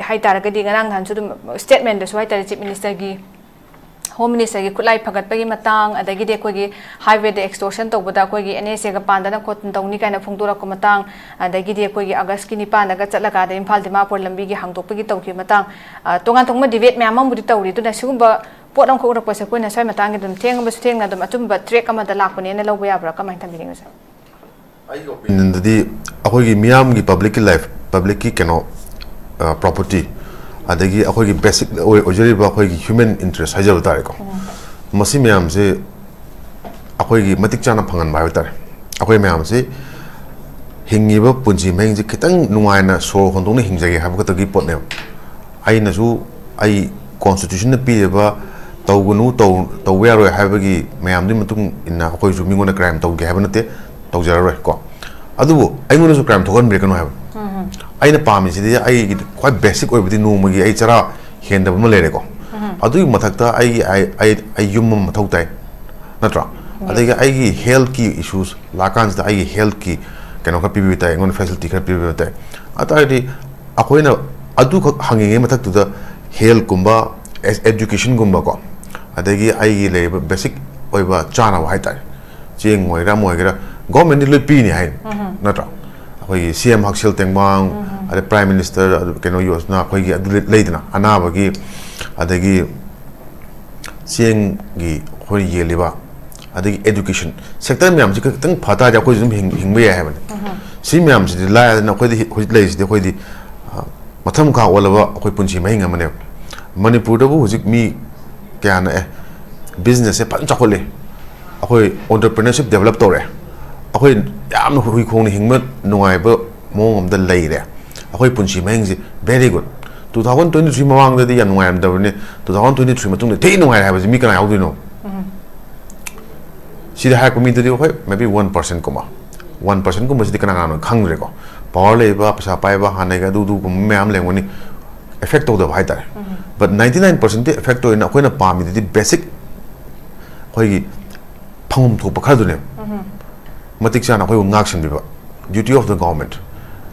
ꯍꯥꯏꯇꯥꯔꯒꯗꯤ ꯉꯔꯥꯡ ꯅꯍꯥꯟꯁꯨ ꯑꯗꯨꯝ ꯁ꯭ꯇꯦꯠꯃꯦꯟꯗꯁꯨ ꯍꯥꯏꯇꯥꯔꯦ, ꯆꯤꯐ ꯃꯤꯅꯤꯁꯇꯔꯒꯤ, ꯍꯣꯝ ꯃꯤꯅꯤꯁꯇꯔꯒꯤ ꯈꯨꯠꯂꯥꯏ ꯐꯒꯠꯄꯒꯤ ꯃꯇꯥꯡ, ꯑꯗꯒꯤꯗꯤ ꯑꯩꯈꯣꯏꯒꯤ ꯍꯥꯏꯋꯦꯗ ꯑꯦꯛꯁꯇꯣꯔꯁꯟ ꯇꯧꯕꯗ ꯑꯩꯈꯣꯏꯒꯤ ꯑꯦꯟ ꯑꯦꯁ ꯑꯦꯒ ꯄꯥꯟꯗꯅ ꯈꯣꯠꯇꯅ ꯇꯧꯅꯤ ꯀꯥꯏꯅ ꯐꯣꯡꯗꯣꯔꯛꯄ ꯃꯇꯥꯡ, ꯑꯗꯒꯤꯗꯤ ꯑꯩꯈꯣꯏꯒꯤ ꯑꯥꯒꯁꯀꯤ ꯅꯤꯄꯥꯟꯗꯒ ꯆꯠꯂꯒ ꯑꯗꯩ ꯏꯝꯐꯥꯜ ꯗꯤꯃꯥꯄꯨꯔ ꯂꯝꯕꯤꯒꯤ ꯍꯥꯡꯗꯣꯛꯄꯒꯤ ꯇꯧꯈꯤꯕ ꯃꯇꯥꯡ, ꯑ, ꯇꯣꯉꯥꯟ ꯇꯣꯉꯥꯟꯕ ꯗꯤꯕꯦꯠ ꯃꯌꯥꯝ ꯑꯃꯕꯨꯗꯤ ꯇꯧꯔꯤ꯫ ꯑꯗꯨꯅ ꯁꯤꯒꯨꯝꯕ ꯄꯣꯠ ꯑꯃꯈꯛ ꯎꯔꯛꯄꯁꯦ ꯑꯩꯈꯣꯏꯅ ꯁ꯭ꯋꯥꯏ ꯃꯇꯥꯡꯒꯤ ꯑꯗꯨꯝ ꯊꯦꯡꯉꯕꯁꯨ ꯊꯦꯡꯅ ꯑꯗꯨꯝ ꯑꯆꯨꯝꯕ ꯇ꯭ꯔꯦꯛ ꯑꯃꯗ ꯂꯥꯛꯄꯅꯦꯅ ꯂꯧꯕ ꯌꯥꯕ꯭ꯔꯥ? ꯀꯃꯥꯏꯅ ꯊꯝꯕꯤꯅꯤꯡꯉꯤ ꯁꯥꯔ? ꯑꯩꯒꯤ ꯑꯣꯄꯤꯅꯤꯌꯟꯗꯗꯤ ꯑꯩꯈꯣꯏꯒꯤ ꯃꯤꯌꯥꯝꯒꯤ ꯄꯕ꯭ꯂꯤꯛꯀꯤ ꯂꯥꯏꯐ, ꯄꯕ꯭ꯂꯤꯛꯀꯤ ꯀꯩꯅꯣ, ꯄ꯭ꯔꯣꯄꯔꯇꯤ, ꯑꯗꯒꯤ ꯑꯩꯈꯣꯏꯒꯤ ꯕꯦꯁꯤꯛ ꯑꯣꯏꯖꯔꯤꯕ ꯑꯩꯈꯣꯏꯒꯤ ꯍ꯭ꯌꯨꯃꯦꯟ ꯏꯟꯇꯔꯦꯁ ꯍꯥꯏꯖꯕ ꯇꯥꯔꯦꯀꯣ, ꯃꯁꯤ ꯃꯌꯥꯝꯁꯦ ꯑꯩꯈꯣꯏꯒꯤ ꯃꯇꯤꯛ ꯆꯥꯅ ꯐꯪꯍꯟꯕ ꯍꯥꯏꯕ ꯇꯥꯔꯦ꯫ ꯑꯩꯈꯣꯏ ꯃꯌꯥꯝꯁꯤ ꯍꯤꯡꯉꯤꯕ ꯄꯨꯟꯁꯤ ꯃꯍꯤꯡꯁꯤ ꯈꯤꯇꯪ ꯅꯨꯡꯉꯥꯏꯅ ꯁꯣꯔ ꯍꯣꯟꯗꯣꯛꯅ ꯍꯤꯡꯖꯒꯦ ꯍꯥꯏꯕ ꯈꯛꯇꯒꯤ ꯄꯣꯠꯅꯦꯕ꯫ ꯑꯩꯅꯁꯨ ꯑꯩ ꯀꯣꯟꯁꯇꯤꯇ꯭ꯌꯨꯁꯟꯅ ꯄꯤꯔꯤꯕ ꯇꯧꯒꯅꯨ, ꯇꯧ-, ꯇꯧꯕ ꯌꯥꯔꯣꯏ ꯍꯥꯏꯕꯒꯤ ꯃꯌꯥꯝꯗꯨꯒꯤ ꯃꯇꯨꯡ ꯏꯟꯅ ꯑꯩꯈꯣꯏꯁꯨ ꯃꯤꯉꯣꯟꯗ ꯀ꯭ꯔꯥꯏꯝ ꯇꯧꯒꯦ ꯍꯥꯏꯕ ꯅꯠꯇꯦ, ꯇꯧꯖꯔꯔꯣꯏ ꯀꯣ꯫ ꯑꯗꯨꯕꯨ ꯑꯩꯉꯣꯟꯗꯁꯨ ꯀ꯭ꯔꯥꯏꯝ ꯊꯣꯛꯍꯟꯕꯤꯔꯛꯀꯅꯨ ꯍꯥꯏꯕ꯫ ꯑꯩꯅ ꯄꯥꯝꯃꯤꯁꯤꯗꯤ ꯑꯩꯒꯤ ꯈ꯭ꯋꯥꯏ ꯕꯦꯁꯤꯛ ꯑꯣꯏꯕꯗꯤ ꯅꯣꯡꯃꯒꯤ ꯑꯩ ꯆꯔꯥ ꯍꯦꯟꯗꯕ ꯑꯃ ꯂꯩꯔꯦꯀꯣ꯫ ꯑꯗꯨꯒꯤ ꯃꯊꯛꯇ ꯑꯩꯒꯤ, ꯑꯩ, ꯑꯩ, ꯑꯩ ꯌꯨꯝ ꯑꯃ ꯃꯊꯧ ꯇꯥꯏ, ꯅꯠꯇ꯭ꯔꯣ? ꯑꯗꯒꯤ ꯑꯩꯒꯤ ꯍꯦꯜꯠꯀꯤ ꯏꯁꯨꯁ ꯂꯥꯛꯀꯥꯟꯁꯤꯗ ꯑꯩꯒꯤ ꯍꯦꯜꯠꯀꯤ ꯀꯩꯅꯣ ꯈꯔ ꯄꯤꯕꯤꯕ ꯇꯥꯏ, ꯑꯩꯉꯣꯟꯗ ꯐꯦꯁꯤꯂꯤꯇꯤ ꯈꯔ ꯄꯤꯕꯤꯕ ꯇꯥꯏ꯫ ꯑꯗꯨ ꯇꯥꯔꯗꯤ ꯑꯩꯈꯣꯏꯅ ꯑꯗꯨꯈꯛ ꯍꯪꯉꯤꯉꯩ ꯃꯊꯛꯇꯨꯗ ꯍꯦꯜꯠꯀꯨꯝꯕ, ꯑꯦ-, ꯑꯦꯖꯨꯀꯦꯁꯟꯒꯨꯝꯕꯀꯣ, ꯑꯗꯒꯤ ꯑꯩꯒꯤ ꯂꯩꯔꯤꯕ ꯕꯦꯁꯤꯛ ꯑꯣꯏꯕ ꯆꯥꯅꯕ ꯍꯥꯏꯇꯥꯔꯦ, ꯆꯦꯡ ꯑꯣꯏꯒꯦꯔꯥ ꯑꯃ ꯑꯣꯏꯒꯦꯔꯥ, ꯒꯣꯔꯃꯦꯟꯗꯤ ꯂꯣꯏ ꯄꯤꯅꯤ ꯍꯥꯏ, ꯅꯠꯇ꯭ꯔꯣ? ꯑꯩꯈꯣꯏꯒꯤ ꯁꯤ ꯑꯦꯝ ꯍꯛꯁꯦꯜ ꯇꯦꯡꯕꯥꯡ, ꯑꯗꯩ ꯄ꯭ꯔꯥꯏꯝ ꯃꯤꯅꯤꯁꯇꯔ, ꯑꯗꯨ ꯀꯩꯅꯣ ꯌꯣꯖꯅꯥ, ꯑꯩꯈꯣꯏꯒꯤ ꯑꯗꯨ ꯂꯩ-, ꯂꯩꯗꯅ, ꯑꯅꯥꯕꯒꯤ, ꯑꯗꯒꯤ ꯆꯦꯡꯒꯤ ꯑꯩꯈꯣꯏꯅ ꯌꯦꯜꯂꯤꯕ, ꯑꯗꯒꯤ ꯑꯦꯖꯨꯀꯦꯁꯟ ꯁꯦꯛꯇꯔ ꯃꯌꯥꯝꯁꯤ ꯈꯤꯇꯪ ꯐ ꯇꯥꯔꯗꯤ ꯑꯩꯈꯣꯏꯁꯨ ꯑꯗꯨꯝ ꯍꯤꯡ-, ꯍꯤꯡꯕ ꯌꯥꯏ ꯍꯥꯏꯕꯅꯤ꯫ ꯁꯤ ꯃꯌꯥꯝꯁꯤꯗꯤ ꯂꯥꯏꯔꯗꯅ ꯑꯩꯈꯣꯏꯗꯤ ꯍꯤ-, ꯍꯧꯖꯤꯛ ꯂꯩꯔꯤꯁꯤꯗꯤ ꯑꯩꯈꯣꯏꯗꯤ, ꯑ, ꯃꯊꯛ ꯃꯈꯥ ꯑꯣꯜꯂꯕ ꯑꯩꯈꯣꯏ ꯄꯨꯟꯁꯤ ꯃꯍꯤꯡ ꯑꯃꯅꯦꯕ꯫ ꯃꯅꯤꯄꯨꯔꯗꯕꯨ ꯍꯧꯖꯤꯛ ꯃꯤ ꯀꯌꯥꯅ, ꯑꯦ, ꯕꯤꯖꯤꯅꯦꯁꯁꯦ ꯐꯖꯅ ꯆꯥꯎꯈꯠꯂꯤ, ꯑꯩꯈꯣꯏ ꯑꯣꯟꯇꯔꯄ꯭ꯔꯤꯅꯔꯁꯤꯞ ꯗꯦꯕꯂꯞ ꯇꯧꯔꯦ, ꯑꯩꯈꯣꯏ ꯌꯥꯝꯅ ꯍꯨꯏ ꯈꯣꯡꯅ ꯍꯤꯡꯕ ꯅꯨꯡꯉꯥꯏꯕ ꯃꯑꯣꯡ ꯑꯃꯗ ꯂꯩꯔꯦ꯫ ꯑꯩꯈꯣꯏ ꯄꯨꯟꯁꯤ ꯃꯍꯤꯡꯁꯤ very good꯫ Two thousand twenty three ꯃꯃꯥꯡꯗꯗꯤ ꯌꯥꯝ ꯅꯨꯡꯉꯥꯏꯔꯝꯗꯕꯅꯤ, two thousand twenty three ꯃꯇꯨꯡꯗ ꯊꯤ ꯅꯨꯡꯉꯥꯏꯔꯦ ꯍꯥꯏꯕꯁꯤ ꯃꯤ ꯀꯅꯥ ꯌꯥꯎꯗꯣꯏꯅꯣ? ꯁꯤꯗ ꯍꯥꯏꯔꯛꯄ ꯃꯤꯗꯨꯗꯤ ꯍꯣꯏ, maybe one percent ꯀꯨꯝꯕ, one percent ꯀꯨꯝꯕꯁꯤꯗꯤ ꯀꯅꯥ ꯀꯅꯥꯅꯣ ꯈꯪꯗ꯭ꯔꯦꯀꯣ꯫ Power ꯂꯩꯕ, ꯄꯩꯁꯥ ꯄꯥꯏꯕ, ꯍꯥꯟꯅꯒꯤ ꯑꯗꯨ ꯑꯗꯨꯒꯨꯝꯕ ꯃꯌꯥꯝ ꯂꯩꯔꯝꯒꯅꯤ, effect ꯇꯧꯗꯕ ꯍꯥꯏꯇꯥꯔꯦ꯫ But ninety nine percent effect ꯇꯧꯔꯤꯅ ꯑꯩꯈꯣꯏꯅ ꯄꯥꯝꯃꯤꯗꯨꯗꯤ basic ꯑꯩꯈꯣꯏꯒꯤ ꯐꯪꯐꯝ ꯊꯣꯛꯄ ꯈꯔꯗꯨꯅꯦꯕ꯫ ꯃꯇꯤꯛ ꯆꯥꯅ ꯑꯩꯈꯣꯏꯕꯨ ꯉꯥꯛ ꯁꯦꯟꯕꯤꯕ, duty of the government꯫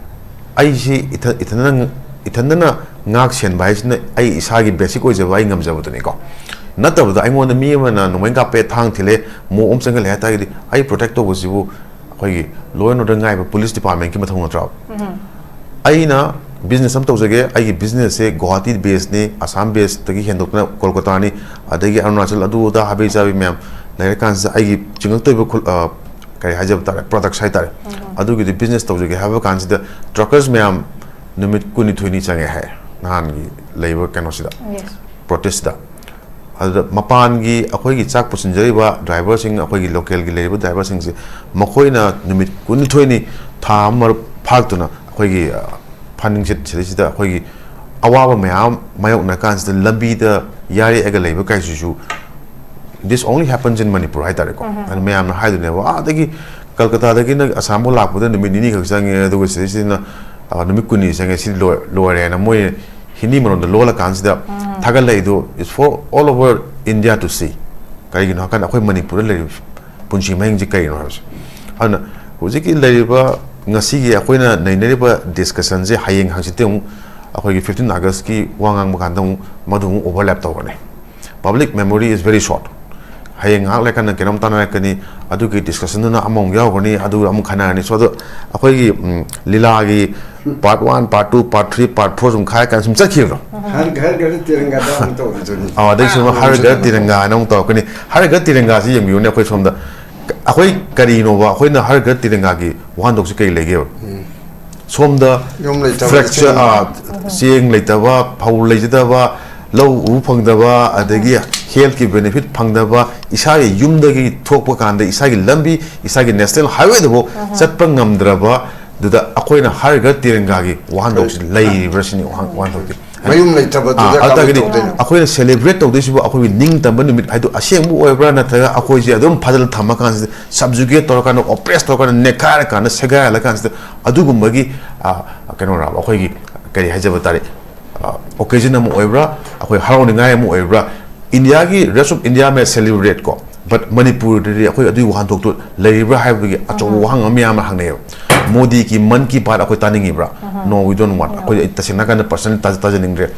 ꯑꯩꯁꯤ ꯏꯊ-, ꯏꯊꯟꯗꯅ, ꯏꯊꯟꯗꯅ ꯉꯥꯛ ꯁꯦꯟꯕ ꯍꯥꯏꯁꯤꯅ ꯑꯩ ꯏꯁꯥꯒꯤ basic ꯑꯣꯏꯖꯕ, ꯑꯩ ꯉꯝꯖꯕꯗꯨꯅꯤꯀꯣ꯫ ꯅꯠꯇꯕꯗ ꯑꯩꯉꯣꯟꯗ ꯃꯤ ꯑꯃꯅ ꯅꯣꯡꯃꯩ ꯀꯥꯞꯄꯦ, ꯊꯥꯡ ꯊꯤꯜꯂꯦ, ꯃꯣꯞ ꯑꯃ ꯆꯪꯍꯜꯂꯦ ꯍꯥꯏ ꯇꯥꯔꯒꯗꯤ ꯑꯩ protect ꯇꯧꯕꯁꯤꯕꯨ ꯑꯩꯈꯣꯏꯒꯤ law and order ꯉꯥꯏꯕ police department ꯀꯤ ꯃꯊꯧ ꯅꯠꯇ꯭ꯔꯣ? ꯑꯩꯅ business ꯑꯃ ꯇꯧꯖꯒꯦ, ꯑꯩꯒꯤ business ꯁꯦ ꯒꯨꯋꯥꯍꯥꯇꯤ base ꯅꯤ, ꯑꯁꯥꯝ base ꯇꯒꯤ ꯍꯦꯟꯗꯣꯛꯇꯅ ꯀꯣꯜꯀꯇꯥꯅꯤ, ꯑꯗꯒꯤ ꯑꯔꯨꯅꯥꯆꯜ, ꯑꯗꯨ ꯑꯗꯥ ꯍꯥꯕꯤ ꯆꯥꯕꯤ ꯃꯌꯥꯝ ꯂꯩꯔꯀꯥꯟꯁꯤꯗ ꯑꯩꯒꯤ ꯆꯤꯡꯉꯛꯇꯣꯏꯕ ꯈꯨꯜ-, ꯑ, ꯀꯔꯤ ꯍꯥꯏꯖꯕ ꯇꯥꯔꯦ, products ꯍꯥꯏꯇꯥꯔꯦ, ꯑꯗꯨꯒꯤꯗꯤ business ꯇꯧꯖꯒꯦ ꯍꯥꯏꯕ ꯀꯥꯟꯁꯤꯗ truckers ꯃꯌꯥꯝ ꯅꯨꯃꯤꯠ ꯀꯨꯟꯅꯤꯊꯣꯏꯅꯤ ꯆꯪꯉꯦ ꯍꯥꯏ ꯅꯍꯥꯟꯒꯤ ꯂꯩꯕ ꯀꯩꯅꯣꯁꯤꯗ, Yes. protest ꯇ꯫ ꯑꯗꯨꯗ ꯃꯄꯥꯟꯒꯤ ꯑꯩꯈꯣꯏꯒꯤ ꯆꯥꯛ ꯄꯨꯁꯤꯟꯖꯔꯤꯕ driver ꯁꯤꯡ, ꯑꯩꯈꯣꯏꯒꯤ local ꯒꯤ ꯂꯩꯔꯤꯕ driver ꯁꯤꯡꯁꯦ, ꯃꯈꯣꯏꯅ ꯅꯨꯃꯤꯠ ꯀꯨꯟꯅꯤꯊꯣꯏꯅꯤ, ꯊꯥ ꯑꯃ ꯐꯥꯔꯛꯇꯨꯅ ꯑꯩꯈꯣꯏꯒꯤ, ꯑ, ꯐꯥꯅꯤꯡꯆꯤꯠ ꯁꯤꯗꯩꯁꯤꯗ ꯑꯩꯈꯣꯏꯒꯤ ꯑꯋꯥꯕ ꯃꯌꯥꯝ ꯃꯥꯌꯣꯛꯅ ꯀꯥꯟꯁꯤꯗ ꯂꯝꯕꯤꯗ ꯌꯥꯔꯦꯛꯑꯒ ꯂꯩꯕ ꯀꯥꯏꯁꯤꯁꯨ this only happens in Manipur ꯍꯥꯏꯇꯥꯔꯦꯀꯣ꯫ ꯑꯗꯨ ꯃꯌꯥꯝꯅ ꯍꯥꯏꯗꯣꯏꯅꯦꯕ, "ꯑꯥꯗꯒꯤ ꯀꯜꯀꯇꯥꯗꯒꯤꯅ ꯑꯁꯥꯝꯐꯥꯎ ꯂꯥꯛꯄꯗ ꯅꯨꯃꯤꯠ ꯅꯤꯅꯤ ꯈꯛ ꯆꯪꯉꯦ, ꯑꯗꯨꯒ ꯁꯤꯗꯩꯁꯤꯗꯅ, ꯑ, ꯅꯨꯃꯤꯠ ꯀꯨꯟꯅꯤ ꯆꯪꯉꯦ, ꯁꯤ ꯂꯣꯏ-, ꯂꯣꯏꯔꯦꯅ" ꯃꯣꯏ Hindi ꯃꯔꯣꯟꯗ ꯂꯣꯜꯂꯀꯥꯟꯁꯤꯗ ꯊꯥꯒꯠꯂꯛꯏꯗꯣ is for all over India to see꯫ ꯀꯔꯤꯒꯤꯅꯣ ꯍꯥꯏꯀꯥꯟꯗ ꯑꯩꯈꯣꯏ ꯃꯅꯤꯄꯨꯔꯗ ꯂꯩꯔꯤꯕ ꯄꯨꯟꯁꯤ ꯃꯍꯤꯡꯁꯤ ꯀꯔꯤꯅꯣ ꯍꯥꯏꯕꯁꯦ꯫ ꯑꯗꯨꯅ ꯍꯧꯖꯤꯛꯀꯤ ꯂꯩꯔꯤꯕ, ꯉꯁꯤꯒꯤ ꯑꯩꯈꯣꯏꯅ ꯅꯩꯅꯔꯤꯕ discussion ꯁꯦ ꯍꯌꯦꯡ ꯍꯪꯆꯤꯠꯇꯤ ꯑꯃꯨꯛ ꯑꯩꯈꯣꯏꯒꯤ fifteen August ꯀꯤ ꯋꯥ ꯉꯥꯡꯕ ꯀꯥꯟꯗ ꯑꯃꯨꯛ ꯃꯗꯨ ꯑꯃꯨꯛ overlap ꯇꯧꯒꯅꯤ꯫ Public memory is very short꯫ ꯍꯌꯦꯡ ꯉꯥꯏꯍꯥꯛ ꯂꯩꯔꯀꯥꯟꯗ ꯀꯩꯅꯣꯝ ꯇꯥꯟꯅꯔꯛꯀꯅꯤ, ꯑꯗꯨꯒꯤ discussion ꯗꯨꯅ ꯑꯃꯃꯨꯛ ꯌꯥꯎꯈ꯭ꯔꯅꯤ, ꯑꯗꯨꯒ ꯑꯃꯨꯛ ꯈꯟꯅꯔꯅꯤ꯫ So ꯑꯗꯣ ꯑꯩꯈꯣꯏꯒꯤ, ꯎꯝ, ꯂꯤꯂꯥꯒꯤ part one, part two, part three, part four ꯁꯨꯝ ꯈꯥꯏꯔꯀꯥꯟꯗ ꯁꯨꯝ ꯆꯠꯈꯤꯕꯗꯣ꯫ ꯍꯔ ꯘꯔ ꯘꯔ ꯇꯤꯔꯪꯒꯥꯗ ꯑꯃꯨꯛ ꯇꯧꯈꯤꯗꯣꯏꯅꯤ꯫ ꯑꯥ, ꯑꯗꯩ ꯁꯨꯝ ꯍꯔ ꯘꯔ ꯇꯤꯔꯪꯒꯥ ꯍꯥꯏꯅ ꯑꯃꯨꯛ ꯇꯧꯔꯛꯀꯅꯤ꯫ ꯍꯔ ꯘꯔ ꯇꯤꯔꯪꯒꯥꯁꯤ ꯌꯦꯡꯕꯤꯌꯨꯅꯦ, ꯑꯩꯈꯣꯏ ꯁꯣꯝꯗ꯫ ꯑꯩꯈꯣꯏ ꯀꯔꯤꯅꯣꯕ, ꯑꯩꯈꯣꯏꯅ ꯍꯔ ꯘꯔ ꯇꯤꯔꯪꯒꯥꯒꯤ ꯋꯥꯍꯟꯊꯣꯛꯁꯤ ꯀꯔꯤ ꯂꯩꯒꯦꯕ? ꯁꯣꯝꯗ ꯌꯨꯝ ꯂꯩꯇꯕ, fracture, ꯏꯁꯤꯡ ꯑꯥ, ꯆꯦꯡ ꯂꯩꯇꯕ, ꯐꯧ ꯂꯩꯖꯗꯕ, ꯂꯧ ꯎꯕ ꯐꯪꯗꯕ, ꯑꯗꯒꯤ health ꯀꯤ benefit ꯐꯪꯗꯕ, ꯏꯁꯥꯒꯤ ꯌꯨꯝꯗꯒꯤ ꯊꯣꯛꯄ ꯀꯥꯟꯗ ꯏꯁꯥꯒꯤ ꯂꯝꯕꯤ, ꯏꯁꯥꯒꯤ national highway ꯗꯐꯥꯎ ꯆꯠꯄ ꯉꯝꯗ꯭ꯔꯕ ꯑꯗꯨꯗ ꯑꯩꯈꯣꯏꯅ ꯍꯔ ꯘꯔ ꯇꯤꯔꯪꯒꯥꯒꯤ ꯋꯥꯍꯟꯊꯣꯛꯁꯤ ꯂꯩꯔꯤꯕ꯭ꯔꯥ ꯁꯤꯅꯤ ꯋꯥꯍꯟ- ꯋꯥꯍꯟꯊꯣꯛꯇꯤ꯫ ꯃꯌꯨꯝ ꯂꯩꯇꯕꯗꯨꯗ ꯑꯥ, ꯀꯃꯥꯏꯅ ꯑꯗꯨꯗꯒꯤꯗꯤ ꯇꯧꯗꯣꯏꯅꯣ? ꯑꯩꯈꯣꯏꯅ ꯁꯦꯂꯦꯕ꯭ꯔꯦꯠ ꯇꯧꯗꯣꯏꯁꯤꯕꯨ ꯑꯩꯈꯣꯏꯒꯤ ꯅꯤꯡꯇꯝꯕ ꯅꯨꯃꯤꯠ ꯍꯥꯏꯗꯣ ꯑꯁꯦꯡꯕ ꯑꯣꯏꯕ꯭ꯔꯥ, ꯅꯠꯇ꯭ꯔꯒ ꯑꯩꯈꯣꯏꯁꯦ ꯑꯗꯨꯝ ꯐꯥꯖꯤꯜꯂ ꯊꯝꯃ ꯀꯥꯟꯁꯤꯗ, ꯁꯕꯖꯨꯒꯦꯠ ꯇꯧꯔꯀꯥꯟꯗ, ꯑꯣꯄ꯭ꯔꯦꯁ ꯇꯧꯔꯀꯥꯟꯗ, ꯅꯦꯠꯈꯥꯏꯔ ꯀꯥꯟꯗ, ꯁꯦꯒꯥꯏꯍꯜꯂ ꯀꯥꯟꯁꯤꯗ, ꯑꯗꯨꯒꯨꯝꯕꯒꯤ ꯑꯥ, ꯀꯩꯅꯣꯔꯕ ꯑꯩꯈꯣꯏꯒꯤ, ꯀꯔꯤ ꯍꯥꯏꯖꯕ ꯇꯥꯔꯦ, ꯑꯣꯀꯦꯖꯟ ꯑꯃ ꯑꯣꯏꯕ꯭ꯔꯥ, ꯑꯩꯈꯣꯏ ꯍꯔꯥꯎꯅꯤꯡꯉꯥꯏ ꯑꯃ ꯑꯣꯏꯕ꯭ꯔꯥ? ꯏꯟꯗꯤꯌꯥꯒꯤ rest of India may celebrate ꯀꯣ, but ꯃꯅꯤꯄꯨꯔꯗꯗꯤ ꯑꯩꯈꯣꯏ ꯑꯗꯨꯒꯤ ꯋꯥꯍꯟꯊꯣꯛꯇꯣ ꯂꯩꯔꯤꯕ꯭ꯔꯥ ꯍꯥꯏꯕꯒꯤ ꯑꯆꯧꯕ ꯋꯥꯍꯪ ꯑꯃ ꯃꯌꯥꯝ ꯑꯃ ꯍꯪꯅꯩꯌꯦꯕ꯫ ꯃꯣꯗꯤꯒꯤ ꯃꯟ ꯀꯤ ꯕꯥꯠ ꯑꯩꯈꯣꯏ ꯇꯥꯅꯤꯡꯉꯤꯕ꯭ꯔꯥ? No, we don't want. ꯑꯩꯈꯣꯏ ꯇꯁꯦꯡꯅ ꯀꯥꯟꯗ ꯄꯔꯁꯅꯦꯜ ꯇꯥꯖꯅꯤꯡꯗ꯭ꯔꯦ꯫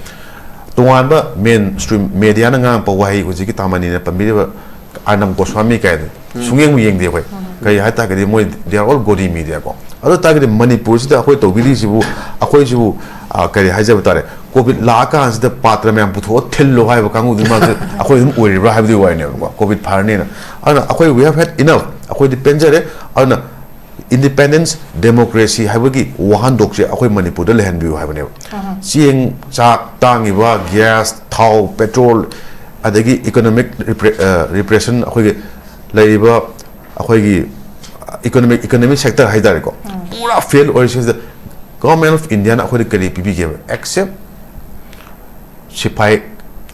ꯇꯣꯉꯥꯟꯕ ꯃꯦꯟ ꯁ꯭ꯇ꯭ꯔꯤꯝ ꯃꯦꯗꯤꯌꯥꯅ ꯉꯥꯡꯉꯛꯄ ꯋꯥꯍꯩ, ꯍꯧꯖꯤꯛꯀꯤ ꯇꯥꯃꯅꯤꯅ ꯄꯟꯕꯤꯔꯤꯕ ꯑꯔꯅꯕ ꯒꯣꯁ꯭ꯋꯥꯃꯤ ꯀꯥꯏꯅ, ꯁꯨꯡꯌꯦꯡꯕꯨ ꯌꯦꯡꯗꯦ ꯑꯩꯈꯣꯏ꯫ ꯀꯔꯤ ꯍꯥꯏꯇꯥꯔꯒꯗꯤ ꯃꯣꯏ, they are all gaudy media ꯀꯣ꯫ ꯑꯗꯨ ꯑꯣꯏꯇꯥꯔꯒꯗꯤ ꯃꯅꯤꯄꯨꯔꯁꯤꯗ ꯑꯩꯈꯣꯏ ꯇꯧꯕꯤꯔꯤꯁꯤꯕꯨ, ꯑꯩꯈꯣꯏꯁꯤꯕꯨ, ꯑ, ꯀꯔꯤ ꯍꯥꯏꯖꯕ ꯇꯥꯔꯦ, ꯀꯣꯚꯤꯗ ꯂꯥꯛꯑꯀꯥꯟꯁꯤꯗ ꯄꯥꯇ꯭ꯔ ꯃꯌꯥꯝ ꯄꯨꯊꯣꯛꯑ ꯊꯤꯜꯂꯣ ꯍꯥꯏꯕ ꯀꯥꯡꯕꯨꯗꯨ ꯃꯔꯛꯇ ꯑꯩꯈꯣꯏ ꯑꯗꯨꯝ ꯑꯣꯏꯔꯤꯕ꯭ꯔꯥ ꯍꯥꯏꯕꯗꯨꯒꯤ ꯋꯥꯔꯤꯅꯦꯕꯀꯣ꯫ ꯀꯣꯚꯤꯗ ꯐꯔꯅꯤꯅ꯫ ꯑꯗꯨꯅ ꯑꯩꯈꯣꯏ, we have had enough, ꯑꯩꯈꯣꯏꯗꯤ ꯄꯦꯟꯖꯔꯦ꯫ ꯑꯗꯨꯅ ꯏꯟꯗꯤꯄꯦꯟꯗꯦꯟꯁ, ꯗꯦꯃꯣꯀ꯭ꯔꯦꯁꯤ ꯍꯥꯏꯕꯒꯤ ꯋꯥꯍꯟꯊꯣꯛꯁꯦ ꯑꯩꯈꯣꯏ ꯃꯅꯤꯄꯨꯔꯗ ꯂꯩꯍꯟꯕꯤꯌꯨ ꯍꯥꯏꯕꯅꯦꯕ꯫ ꯆꯦꯡ, ꯆꯥꯛ ꯇꯥꯡꯉꯤꯕ, ꯒ꯭ꯌꯥꯁ, ꯊꯥꯎ, ꯄꯦꯇ꯭ꯔꯣꯜ, ꯑꯗꯒꯤ ꯏꯀꯣꯅꯣꯃꯤꯛ ꯔꯤꯄ꯭ꯔꯦ-, ꯑ, ꯔꯤꯄ꯭ꯔꯦꯁꯟ, ꯑꯩꯈꯣꯏꯒꯤ ꯂꯩꯔꯤꯕ ꯑꯩꯈꯣꯏꯒꯤ ꯏꯀꯣꯅꯣꯃꯤꯛ, ꯏꯀꯣꯅꯣꯃꯤꯛ ꯁꯦꯛꯇꯔ ꯍꯥꯏꯇꯥꯔꯦꯀꯣ, ꯄꯨꯔꯥ ꯐꯦꯜ ꯑꯣꯏꯔꯤꯁꯤꯗ Government of Indiaꯅ ꯑꯩꯈꯣꯏꯗ ꯀꯔꯤ ꯄꯤꯕꯤꯒꯦꯕ? Except ꯁꯤꯐꯥꯏ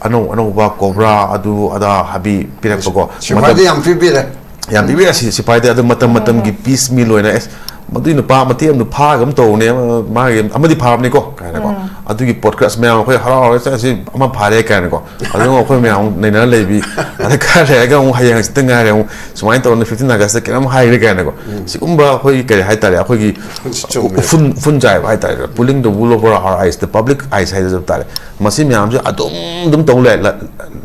ꯑꯅꯧ ꯑꯅꯧꯕ ꯀꯣꯕ꯭ꯔꯥ, ꯑꯗꯨ ꯑꯗꯥ ꯍꯥꯕꯤ ꯄꯤꯔꯛꯄꯀꯣ꯫ ꯁꯤꯐꯥꯏꯗꯤ ꯌꯥꯝ ꯄꯤꯕꯤꯔꯦ꯫ ꯌꯥꯝ ꯄꯤꯕꯤꯔꯦ꯫ ꯁꯤ-, ꯁꯤꯐꯥꯏꯗꯤ ꯑꯗꯨ ꯃꯇꯝ ꯃꯇꯝꯒꯤ ꯄꯤꯁ ꯃꯤ ꯂꯣꯏꯅ, ꯑꯦꯁ, ꯃꯗꯨꯏ ꯅꯨꯄꯥ ꯃꯇꯦꯛ ꯑꯃꯗꯣ ꯐꯥꯒ ꯑꯃ ꯇꯧꯕꯅꯦ, ꯑꯃ, ꯃꯥꯒꯤ ꯑꯃꯗꯤ ꯐꯥꯔꯕꯅꯤꯀꯣ ꯀꯥꯏꯅꯀꯣ꯫ ꯑꯗꯨꯒꯤ ꯄꯣꯠꯀꯥꯁ ꯃꯌꯥꯝ ꯑꯩꯈꯣꯏ ꯍꯔꯥꯎ ꯍꯔꯥꯎ ꯆꯠꯂꯁꯤ, ꯑꯃ ꯐꯥꯔꯦ ꯀꯥꯏꯅꯀꯣ꯫ ꯑꯗꯨꯒ ꯑꯩꯈꯣꯏ ꯃꯌꯥꯝ ꯑꯃꯨꯛ ꯅꯩꯅꯔ ꯂꯩꯕꯤ꯫ ꯑꯗ ꯈꯔ ꯂꯩꯔꯒ ꯑꯃꯨꯛ ꯍꯌꯦꯡ ꯍꯪꯆꯤꯠꯇ ꯉꯥꯏꯔꯦ ꯑꯃꯨꯛ ꯁꯨꯃꯥꯏꯅ ꯇꯧꯔꯅꯤ, fifteen Augustꯇ ꯀꯩꯅꯣꯝ ꯍꯥꯏꯈ꯭ꯔꯦ ꯀꯥꯏꯅꯀꯣ꯫ ꯁꯤꯒꯨꯝꯕ ꯑꯩꯈꯣꯏꯒꯤ ꯀꯔꯤ ꯍꯥꯏꯇꯥꯔꯦ, ꯑꯩꯈꯣꯏꯒꯤ ꯆꯨꯝꯃꯦ꯫ ꯎꯐꯨꯟ, ꯎꯐꯨꯟ ꯆꯥꯏꯕ ꯍꯥꯏꯇꯥꯔꯦ, pulling the wool over our eyes, the public eyes ꯍꯥꯏꯖꯕ ꯇꯥꯔꯦ꯫ ꯃꯁꯤ ꯃꯌꯥꯝꯁꯦ ꯑꯗꯨꯝ ꯑꯗꯨꯝ ꯇꯧ ꯂꯩ-, ꯂ-,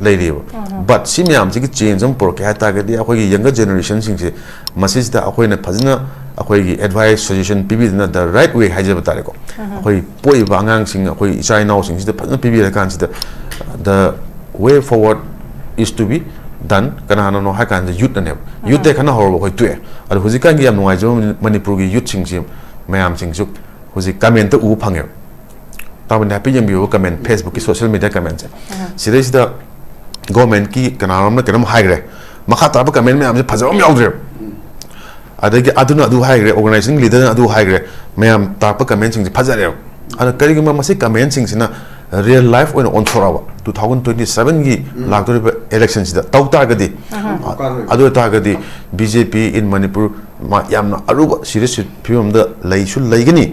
ꯂꯩꯔꯤꯕ꯫ But ꯁꯤ ꯃꯌꯥꯝꯁꯤꯒꯤ change ꯑꯃ ꯄꯨꯔꯛꯀꯦ ꯍꯥꯏ ꯇꯥꯔꯒꯗꯤ ꯑꯩꯈꯣꯏꯒꯤ younger generationꯁꯤꯡꯁꯦ ꯃꯁꯤꯁꯤꯗ ꯑꯩꯈꯣꯏꯅ ꯐꯖꯅ ꯑꯩꯈꯣꯏꯒꯤ advice, suggestion ꯄꯤꯕꯤꯗꯅ the right way ꯍꯥꯏꯖꯕ ꯇꯥꯔꯦꯀꯣ꯫ ꯑꯩꯈꯣꯏ ꯄꯣꯛꯏꯕ ꯑꯉꯥꯡꯁꯤꯡ, ꯑꯩꯈꯣꯏ ꯏꯆꯥ ꯏꯅꯥꯎꯁꯤꯡꯁꯤꯗ ꯐꯖꯅ ꯄꯤꯕꯤꯔꯀꯥꯟꯁꯤꯗ the way forward is to be done꯫ ꯀꯅꯥꯅꯅꯣ ꯍꯥꯏ ꯀꯥꯟꯗ youthꯅꯅꯦꯕ꯫ Youthꯇꯩ ꯈꯟꯅ ꯍꯧꯔꯕ ꯑꯩꯈꯣꯏ ꯇꯣꯛꯑꯦ꯫ ꯑꯗꯣ ꯍꯧꯖꯤꯛꯀꯥꯟꯒꯤ ꯌꯥꯝ ꯅꯨꯡꯉꯥꯏꯖꯕ ꯑꯃꯅ ꯃꯅꯤꯄꯨꯔꯒꯤ youthꯁꯤꯡꯁꯤ ꯃꯌꯥꯝꯁꯤꯡꯁꯨ ꯍꯧꯖꯤꯛ commentꯇ ꯎꯕ ꯐꯪꯉꯦꯕ꯫ ꯇꯥꯕꯅꯤ ꯍꯥꯏꯐꯦꯠ ꯌꯦꯡꯕꯤꯌꯨꯕ comment, Facebookꯀꯤ social media commentꯁꯦ꯫ ꯁꯤꯗꯩꯁꯤꯗ governmentꯀꯤ ꯀꯅꯥꯅꯣꯝꯅ ꯀꯩꯅꯣꯝ ꯍꯥꯏꯈ꯭ꯔꯦ, ꯃꯈꯥ ꯇꯥꯕ comment ꯃꯌꯥꯝꯁꯦ ꯐꯖꯕ ꯑꯃ ꯌꯥꯎꯗ꯭ꯔꯦꯕ꯫ ꯑꯗꯒꯤ ꯑꯗꯨꯅ ꯑꯗꯨ ꯍꯥꯏꯈ꯭ꯔꯦ, organizing leaderꯅ ꯑꯗꯨ ꯍꯥꯏꯈ꯭ꯔꯦ, ꯃꯌꯥꯝ ꯇꯥꯛꯄ commentꯁꯤꯡꯁꯦ ꯐꯖꯔꯦꯕ꯫ ꯑꯗꯣ ꯀꯔꯤꯒꯨꯝꯕ ꯃꯁꯤ commentꯁꯤꯡꯁꯤꯅ real life ꯑꯣꯏꯅ ꯑꯣꯟꯊꯣꯔꯛꯑꯕ, two thousand twenty sevenꯒꯤ ꯂꯥꯛꯇꯧꯔꯤꯕ electionꯁꯤꯗ ꯇꯧ ꯇꯥꯔꯒꯗꯤ, ꯑꯗꯨ ꯑꯣꯏꯇꯥꯔꯒꯗꯤ B J P in Manipur ꯃꯥ ꯌꯥꯝꯅ ꯑꯔꯨꯕ serious ꯐꯤꯕꯝꯗ ꯂꯩꯁꯨ ꯂꯩꯒꯅꯤ꯫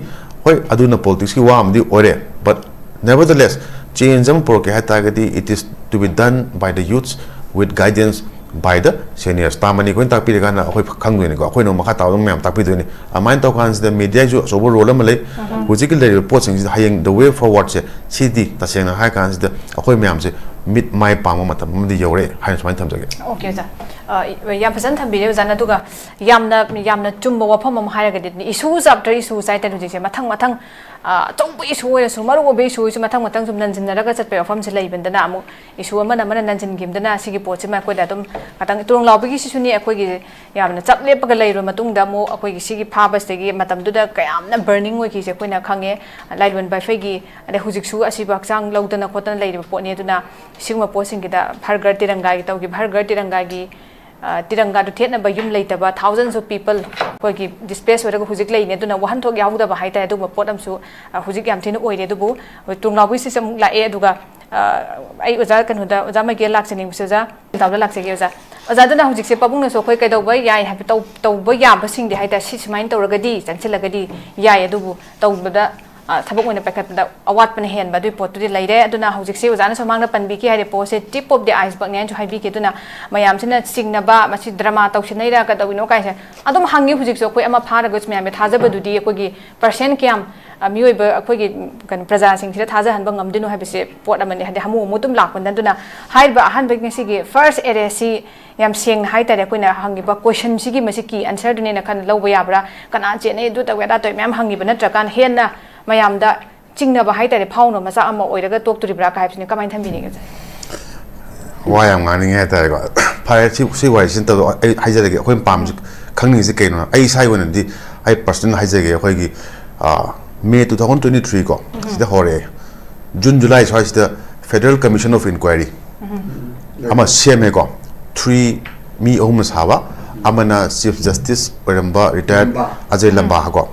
ꯍꯣꯏ, ꯑꯗꯨꯅ politicsꯀꯤ ꯋꯥ ꯑꯃꯗꯤ ꯑꯣꯏꯔꯦ, but nevertheless, change ꯑꯃ ꯄꯨꯔꯛꯀꯦ ꯍꯥꯏ ꯇꯥꯔꯒꯗꯤ, it is to be done by the youths with guidance by the seniors꯫ ꯇꯥꯃꯅꯤ ꯑꯩꯈꯣꯏꯅ ꯇꯥꯛꯄꯤꯔꯀꯥꯟꯗ ꯑꯩꯈꯣꯏ ꯈꯪꯗꯣꯏꯅꯤꯀꯣ, ꯑꯩꯈꯣꯏꯅ ꯃꯈꯥ ꯇꯥꯕꯗ ꯃꯌꯥꯝ ꯇꯥꯛꯄꯤꯗꯣꯏꯅꯤ꯫ ꯑꯗꯨꯃꯥꯏꯅ ꯇꯧꯀꯥꯟꯁꯤꯗ mediaꯒꯤꯁꯨ ꯑꯆꯧꯕ role ꯑꯃ ꯂꯩ꯫ ꯍꯧꯖꯤꯛꯀꯤ ꯂꯩꯔꯤꯕ ꯄꯣꯠꯁꯤꯡꯁꯤꯗ ꯍꯌꯦꯡ the way forwardꯁꯦ, ꯁꯤꯗꯤ ꯇꯁꯦꯡꯅ ꯍꯥꯏꯔ ꯀꯥꯟꯁꯤꯗ ꯑꯩꯈꯣꯏ ꯃꯌꯥꯝꯁꯦ ꯃꯤꯠ ꯃꯥꯏ ꯄꯥꯡꯕ ꯃꯇꯝ ꯑꯃꯗꯤ ꯌꯧꯔꯦ ꯍꯥꯏꯅ ꯁꯨꯃꯥꯏꯅ ꯊꯝꯖꯒꯦ꯫ ꯑꯣꯀꯦ ꯑꯣꯖꯥ꯫ ꯑ, ꯌꯥꯝ ꯐꯖꯅ ꯊꯝꯕꯤꯔꯦ ꯑꯣꯖꯥꯅ꯫ ꯑꯗꯨꯒ ꯌꯥꯝꯅ ꯌꯥꯝꯅ ꯆꯨꯝꯕ ꯋꯥꯐꯝ ꯑꯃ ꯍꯥꯏꯔꯒꯗꯤ, issues after issues ꯍꯥꯏꯇꯥꯔꯦ ꯍꯧꯖꯤꯛꯁꯦ, ꯃꯊꯪ ꯃꯊꯪ, ꯑ, ꯑꯆꯧꯕ issue ꯑꯣꯏꯔꯁꯨ, ꯃꯔꯨ ꯑꯣꯏꯕ issue ꯑꯣꯏꯔꯁꯨ, ꯃꯊꯪ ꯃꯊꯪ ꯁꯨꯝ ꯅꯟꯁꯤꯟꯅꯔꯒ ꯆꯠꯄꯒꯤ ꯋꯥꯐꯝꯁꯦ ꯂꯩꯕꯅꯤꯅ, ꯑꯃꯨꯛ issue ꯑꯃꯅ ꯑꯃꯅ ꯅꯟꯁꯤꯟꯈꯤꯕꯗꯅ ꯁꯤꯒꯤ ꯄꯣꯠꯁꯤꯃ ꯑꯩꯈꯣꯏꯗ ꯑꯗꯨꯝ ꯉꯥꯛꯇꯪ ꯇꯨꯔꯪ ꯂꯥꯎꯕꯒꯤꯁꯤꯁꯨꯅꯤ, ꯑꯩꯈꯣꯏꯒꯤ ꯌꯥꯝꯅ ꯆꯞ ꯂꯦꯞꯄꯒ ꯂꯩꯔꯕ ꯃꯇꯨꯡꯗ ꯑꯃꯨꯛ ꯑꯩꯈꯣꯏꯒꯤ ꯁꯤꯒꯤ ꯐꯥꯕꯁꯤꯗꯒꯤ ꯃꯇꯝꯗꯨꯗ ꯀꯌꯥꯝꯅ burning ꯑꯣꯏꯈꯤꯁꯦ ꯑꯩꯈꯣꯏꯅ ꯈꯪꯉꯦ꯫ ꯂꯥꯏꯔꯣꯟꯕ ꯑꯩꯈꯣꯏꯒꯤ, ꯑꯗꯩ ꯍꯧꯖꯤꯛꯁꯨ ꯑꯁꯤꯕꯨ ꯍꯛꯆꯥꯡ ꯂꯧꯗꯅ ꯈꯣꯠꯇꯅ ꯂꯩꯔꯤꯕ ꯄꯣꯠꯅꯤ꯫ ꯑꯗꯨꯅ ꯁꯤꯒꯨꯝꯕ ꯄꯣꯠꯁꯤꯡꯁꯤꯗ ꯍꯔ ꯘꯔ ꯇꯤꯔꯪꯒꯥꯒꯤ ꯇꯧꯈꯤꯕ, ꯍꯔ ꯘꯔ ꯇꯤꯔꯪꯒꯥꯒꯤ, ꯑ, ꯇꯤꯔꯪꯒꯥꯗꯨ ꯊꯦꯠꯅꯕ ꯌꯨꯝ ꯂꯩꯇꯕ thousands of people ꯑꯩꯈꯣꯏꯒꯤ displace ꯑꯣꯏꯔꯒ ꯍꯧꯖꯤꯛ ꯂꯩꯅꯤ꯫ ꯑꯗꯨꯅ ꯋꯥꯍꯟꯊꯣꯛ ꯌꯥꯎꯗꯕ ꯍꯥꯏꯇꯥꯔꯦ, ꯑꯗꯨꯒꯨꯝꯕ ꯄꯣꯠ ꯑꯃꯁꯨ, ꯑ, ꯍꯧꯖꯤꯛ ꯌꯥꯝ ꯊꯤꯅ ꯑꯣꯏꯔꯦ꯫ ꯑꯗꯨꯕꯨ ꯇꯨꯔꯪꯂꯥꯎꯕꯤꯁꯤꯁꯨ ꯑꯃꯨꯛ ꯂꯥꯛꯑꯦ꯫ ꯑꯗꯨꯒ, ꯑ, ꯑꯩ ꯑꯣꯖꯥ ꯀꯩꯅꯣꯗ, ꯑꯣꯖꯥ ꯃꯥꯏꯀꯦꯜ ꯂꯥꯛꯆꯅꯤꯡꯕꯁꯦ, ꯑꯣꯖꯥ ꯗꯥꯎꯗ ꯂꯥꯛꯆꯒꯦ ꯑꯣꯖꯥ꯫ ꯑꯣꯖꯥ, ꯑꯗꯨꯅ ꯍꯧꯖꯤꯛꯁꯦ ꯄꯥꯕꯨꯡꯅꯁꯨ ꯑꯩꯈꯣꯏ ꯀꯩꯗꯧꯕ ꯌꯥꯏ ꯍꯥꯏꯕ, ꯇꯧ-, ꯇꯧꯕ ꯌꯥꯕꯁꯤꯡꯗꯤ ꯍꯥꯏꯇꯥꯔꯦ, ꯁꯤ ꯁꯨꯃꯥꯏꯅ ꯇꯧꯔꯒꯗꯤ ꯆꯪꯁꯤꯜꯂꯒꯗꯤ ꯌꯥꯏ, ꯑꯗꯨꯕꯨ ꯇꯧꯕꯗ, ꯑ, ꯊꯕꯛ ꯑꯣꯏꯅ ꯄꯥꯏꯈꯠꯄꯗ ꯑꯋꯥꯠꯄꯅ ꯍꯦꯟꯕ ꯑꯗꯨꯒꯤ ꯄꯣꯠꯇꯨꯗꯤ ꯂꯩꯔꯦ꯫ ꯑꯗꯨꯅ ꯍꯧꯖꯤꯛꯁꯦ ꯑꯣꯖꯥꯅꯁꯨ ꯃꯃꯥꯡꯗ ꯄꯟꯕꯤꯈꯤ ꯍꯥꯏꯔꯦ, ꯄꯣꯠꯁꯦ tip of the icebergꯅꯦ ꯍꯥꯏꯅꯁꯨ ꯍꯥꯏꯕꯤꯈꯤ꯫ ꯑꯗꯨꯅ ꯃꯌꯥꯝꯁꯤꯅ ꯆꯤꯡꯅꯕ, ꯃꯁꯤ drama ꯇꯧꯁꯤꯟꯅꯩꯔꯥ, ꯀꯩꯗꯧꯔꯤꯅꯣ ꯀꯥꯏꯁꯦ ꯑꯗꯨꯝ ꯍꯪꯉꯤ꯫ ꯍꯧꯖꯤꯛꯁꯨ ꯑꯩꯈꯣꯏ ꯑꯃ ꯐꯥꯔꯒꯁꯨ ꯃꯌꯥꯝꯒꯤ ꯊꯥꯖꯕꯗꯨꯗꯤ ꯑꯩꯈꯣꯏꯒꯤ percent ꯀꯌꯥꯝ, ꯑ, ꯃꯤꯑꯣꯏꯕ ꯑꯩꯈꯣꯏꯒꯤ, ꯀꯩꯅꯣ, ꯄ꯭ꯔꯖꯥꯁꯤꯡꯁꯤꯗ ꯊꯥꯖꯍꯟꯕ ꯉꯝꯗꯣꯏꯅꯣ ꯍꯥꯏꯕꯁꯦ ꯄꯣꯠ ꯑꯃꯅꯤ꯫ ꯍꯥꯏꯗꯤ ꯍꯥꯃꯨ ꯍꯥꯃꯨ ꯑꯗꯨꯝ ꯂꯥꯛꯄꯅꯤꯅ꯫ ꯑꯗꯨꯅ ꯍꯥꯏꯔꯤꯕ ꯑꯍꯥꯟꯕꯒꯤ ꯉꯁꯤꯒꯤ first arrestꯁꯤ ꯌꯥꯝ ꯁꯦꯡꯅ ꯍꯥꯏꯇꯥꯔꯦ, ꯑꯩꯈꯣꯏꯅ ꯍꯪꯉꯤꯕ questionꯁꯤꯒꯤ ꯃꯁꯤ key answerꯗꯨꯅꯦꯅ ꯈꯟ ꯂꯧꯕ ꯌꯥꯕ꯭ꯔꯥ? ꯀꯅꯥ ꯆꯦꯟꯅꯩ, ꯑꯗꯨ ꯇꯧꯋꯦ, ꯑꯗꯥ ꯇꯧꯋꯦ ꯃꯌꯥꯝ ꯍꯪꯉꯤꯕ ꯅꯠꯇ꯭ꯔꯀꯥꯟꯗ ꯍꯦꯟꯅ ꯃꯌꯥꯝꯗ ꯆꯤꯡꯅꯕ ꯍꯥꯏꯇꯥꯔꯦ, ꯐꯥꯎꯅꯕ ꯃꯆꯥꯛ ꯑꯃ ꯑꯣꯏꯔꯒ ꯇꯣꯛꯇꯣꯔꯤꯕ꯭ꯔꯥ ꯀꯥ ꯍꯥꯏꯕꯁꯤꯅ ꯀꯃꯥꯏꯅ ꯊꯝꯕꯤꯅꯤꯡꯉꯦ, ꯑꯣꯖꯥ? ꯋꯥ ꯌꯥꯝ ꯉꯥꯡꯅꯤꯡꯉꯦ ꯍꯥꯏꯇꯥꯔꯦꯀꯣ꯫ ꯐꯔꯦ, ꯁꯤ, ꯁꯤ ꯋꯥꯔꯤꯁꯤ ꯅꯠꯇꯕ ꯑꯩ ꯍꯥꯏꯖꯔꯒꯦ꯫ ꯑꯩꯈꯣꯏꯅ ꯄꯥꯝꯁꯤ, ꯈꯪꯅꯤꯡꯉꯤꯁꯤ ꯀꯩꯅꯣ? ꯑꯩ ꯏꯁꯥꯒꯤ ꯑꯣꯏꯅꯗꯤ, ꯑꯩ personal ꯍꯥꯏꯖꯒꯦ, ꯑꯩꯈꯣꯏꯒꯤ, ꯑ, May two thousand twenty threeꯀꯣ, ꯁꯤꯗ ꯍꯧꯔꯛꯑꯦ꯫ June, July ꯁ꯭ꯋꯥꯏꯁꯤꯗ Federal Commission of Inquiry ꯑꯃ ꯁꯦꯝꯃꯦꯀꯣ, three, ꯃꯤ ꯑꯍꯨꯝꯅ ꯁꯥꯕ꯫ ꯑꯃꯅ ꯆꯤꯐ ꯖꯁꯇꯤꯁ ꯑꯣꯏꯔꯝꯕ ꯔꯤꯇꯥꯌꯔ ꯑꯖꯌ ꯂꯝꯕꯥ ꯀꯣ,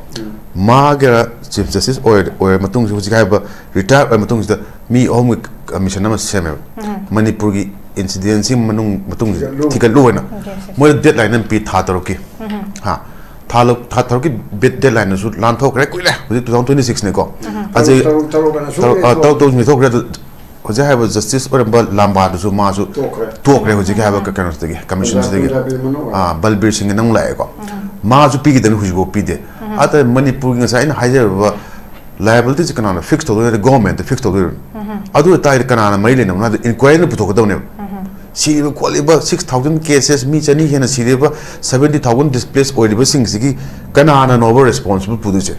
ꯃꯥꯒ ꯆꯤꯐ ꯖꯁꯇꯤꯁ ꯑꯣꯏꯔ ꯑꯣꯏꯔ ꯃꯇꯨꯡꯁꯤ, ꯍꯧꯖꯤꯛ ꯍꯥꯏꯔꯤꯕ ꯔꯤꯇꯥꯌꯔ ꯑꯣꯏꯔ ꯃꯇꯨꯡꯁꯤꯗ ꯃꯤ ꯑꯍꯨꯝꯒꯤ ꯀꯃꯤꯁꯟ ꯑꯃ ꯁꯦꯝꯃꯦꯕ꯫ ꯃꯅꯤꯄꯨꯔꯒꯤ ꯏꯟꯁꯤꯗꯦꯟꯁꯤ ꯃꯅꯨꯡ ꯃꯇꯨꯡꯁꯤꯗ ꯊꯤꯒꯠꯂꯨ꯫ ꯊꯤꯒꯠꯂꯨ ꯍꯥꯏꯅ꯫ ꯃꯣꯏꯗ ꯗꯦꯠꯂꯥꯏꯟ ꯑꯃ ꯄꯤ, ꯊꯥ ꯇꯔꯨꯛꯀꯤ꯫ ꯍꯥ, ꯊꯥ ꯂꯧ- ꯊꯥ ꯇꯔꯨꯛꯀꯤ ꯕꯤꯠ ꯗꯦꯠꯂꯥꯏꯟꯗꯨꯁꯨ ꯂꯥꯟꯊꯣꯛꯈ꯭ꯔꯦ, ꯀꯨꯏꯔꯦ꯫ ꯍꯧꯖꯤꯛ two thousand twenty six ꯅꯤꯀꯣ꯫ ꯑꯖꯩ ꯇꯔꯨꯛ ꯇꯔꯨꯛ ꯇꯔꯨꯛ ꯇꯔꯨꯛ ꯇꯔꯨꯛ ꯇꯧꯁꯤꯟ ꯊꯣꯛꯈ꯭ꯔꯦ꯫ ꯑꯗꯨ ꯍꯧꯖꯤꯛ ꯍꯥꯏꯕ ꯖꯁꯇꯤꯁ ꯑꯣꯏꯔꯝꯕ ꯂꯥꯝꯕꯥꯗꯨꯁꯨ ꯃꯥꯁꯨ ꯇꯣꯛꯈ꯭ꯔꯦ꯫ ꯇꯣꯛꯈ꯭ꯔꯦ ꯍꯧꯖꯤꯛꯀꯤ ꯍꯥꯏꯕ ꯀꯩꯅꯣꯁꯤꯗꯒꯤ, ꯀꯃꯤꯁꯟꯁꯤꯗꯒꯤ꯫ ꯑꯥ, ꯕꯜꯕꯤꯔ ꯁꯤꯡꯒꯤꯅ ꯑꯃꯨꯛ ꯂꯥꯛꯑꯦꯀꯣ꯫ ꯃꯥꯁꯨ ꯄꯤꯈꯤꯗꯕꯅꯤ, ꯍꯧꯖꯤꯛꯐꯥꯎ ꯄꯤꯗꯦ꯫ ꯑꯗ ꯃꯅꯤꯄꯨꯔꯒꯤ ꯉꯁꯥꯏ ꯑꯩꯅ ꯍꯥꯏꯖꯔꯤꯕ ꯂꯥꯏꯕꯤꯂꯤꯇꯤꯁꯦ ꯀꯅꯥꯅ ꯐꯤꯛꯁ ꯇꯧꯗꯣꯏꯅꯣ? ꯒꯣꯔꯃꯦꯟꯇ ꯐꯤꯛꯁ ꯇꯧꯗꯣꯏꯅꯣ? ꯑꯗꯨ ꯑꯣꯏꯇꯥꯔꯗꯤ ꯀꯅꯥꯅ ꯃꯔꯤ ꯂꯩꯅꯕꯅꯣ ꯍꯥꯏꯗꯣ ꯏꯟꯀ꯭ꯋꯥꯏꯔꯤꯅ ꯄꯨꯊꯣꯛꯀꯗꯕꯅꯦꯕ꯫ ꯁꯤꯔꯤꯕ ꯈꯣꯠꯂꯤꯕ six thousand cases, ꯃꯤ ꯆꯅꯤ ꯍꯦꯟꯅ ꯁꯤꯔꯤꯕ, seventy thousand displace ꯑꯣꯏꯔꯤꯕꯁꯤꯡꯁꯤꯒꯤ ꯀꯅꯥꯅꯅꯣꯕ ꯔꯦꯁꯄꯣꯟꯁꯤꯕꯜ ꯄꯨꯗꯣꯏꯁꯦ?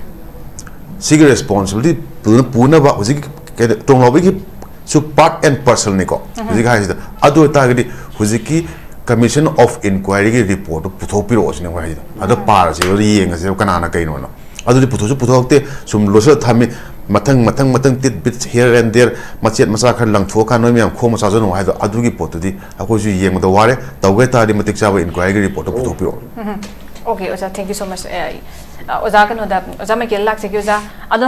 ꯁꯤꯒꯤ ꯔꯦꯁꯄꯣꯟꯁꯤꯕꯤꯂꯤꯇꯤ ꯄꯨꯅ- ꯄꯨꯅꯕ ꯍꯧꯖꯤꯛ ꯀꯩꯅꯣ, ꯇꯣꯡꯂꯥꯎꯕꯤꯒꯤ ꯁꯨ ꯄꯥꯔꯠ ꯑꯦꯟ ꯄꯥꯔꯁꯦꯜꯅꯤꯀꯣ ꯍꯧꯖꯤꯛ ꯍꯥꯏꯁꯤꯗ꯫ ꯑꯗꯨ ꯑꯣꯏꯇꯥꯔꯒꯗꯤ ꯍꯧꯖꯤꯛꯀꯤ ꯀꯃꯤꯁꯟ ꯑꯣꯐ ꯏꯟꯀ꯭ꯋꯥꯏꯔꯤꯒꯤ ꯔꯤꯄꯣꯔꯠꯇꯣ ꯄꯨꯊꯣꯛꯄꯤꯔꯛꯑꯣ ꯁꯤꯅꯦ ꯑꯩꯈꯣꯏ ꯍꯥꯏꯁꯤꯗ꯫ ꯑꯗꯣ ꯄꯥꯔꯁꯦ, ꯑꯗꯨ ꯌꯦꯡꯉꯁꯦꯕ ꯀꯅꯥꯅ ꯀꯩꯅꯣꯅ꯫ ꯑꯗꯨꯗꯤ ꯄꯨꯊꯣꯛꯁꯨ ꯄꯨꯊꯣꯛꯇꯦ, ꯁꯨꯝ ꯂꯣꯠꯁꯤꯜꯂ ꯊꯝꯃꯤ꯫ ꯃꯊꯪ ꯃꯊꯪ ꯃꯊꯪ ꯇꯤꯠ ꯕꯤꯠ here and there, ꯃꯆꯦꯠ ꯃꯆꯥ ꯈꯔ ꯂꯪꯊꯣꯛꯑꯀꯥꯟꯗ ꯅꯣꯏ ꯃꯌꯥꯝ ꯈꯣꯝꯃ ꯆꯥꯖꯅꯨ ꯍꯥꯏꯗꯣ, ꯑꯗꯨꯒꯤ ꯄꯣꯠꯇꯨꯗꯤ ꯑꯩꯈꯣꯏꯁꯨ ꯌꯦꯡꯕꯗ ꯋꯥꯔꯦ꯫ ꯇꯧꯒꯦ ꯍꯥꯏ ꯇꯥꯔꯗꯤ ꯃꯇꯤꯛ ꯆꯥꯕ ꯏꯟꯀ꯭ꯋꯥꯏꯔꯤꯒꯤ ꯔꯤꯄꯣꯔꯠꯇꯣ ꯄꯨꯊꯣꯛꯄꯤꯔꯛꯑꯣ꯫ Okay, ꯑꯣꯖꯥ, thank you so much. ꯑꯦ, ꯑ, ꯑꯣꯖꯥ ꯀꯩꯅꯣꯗ, ꯑꯣꯖꯥ ꯃꯥꯏꯀꯦꯜ ꯂꯥꯛꯆꯒꯦ, ꯑꯣꯖꯥ꯫ ꯑꯗꯣ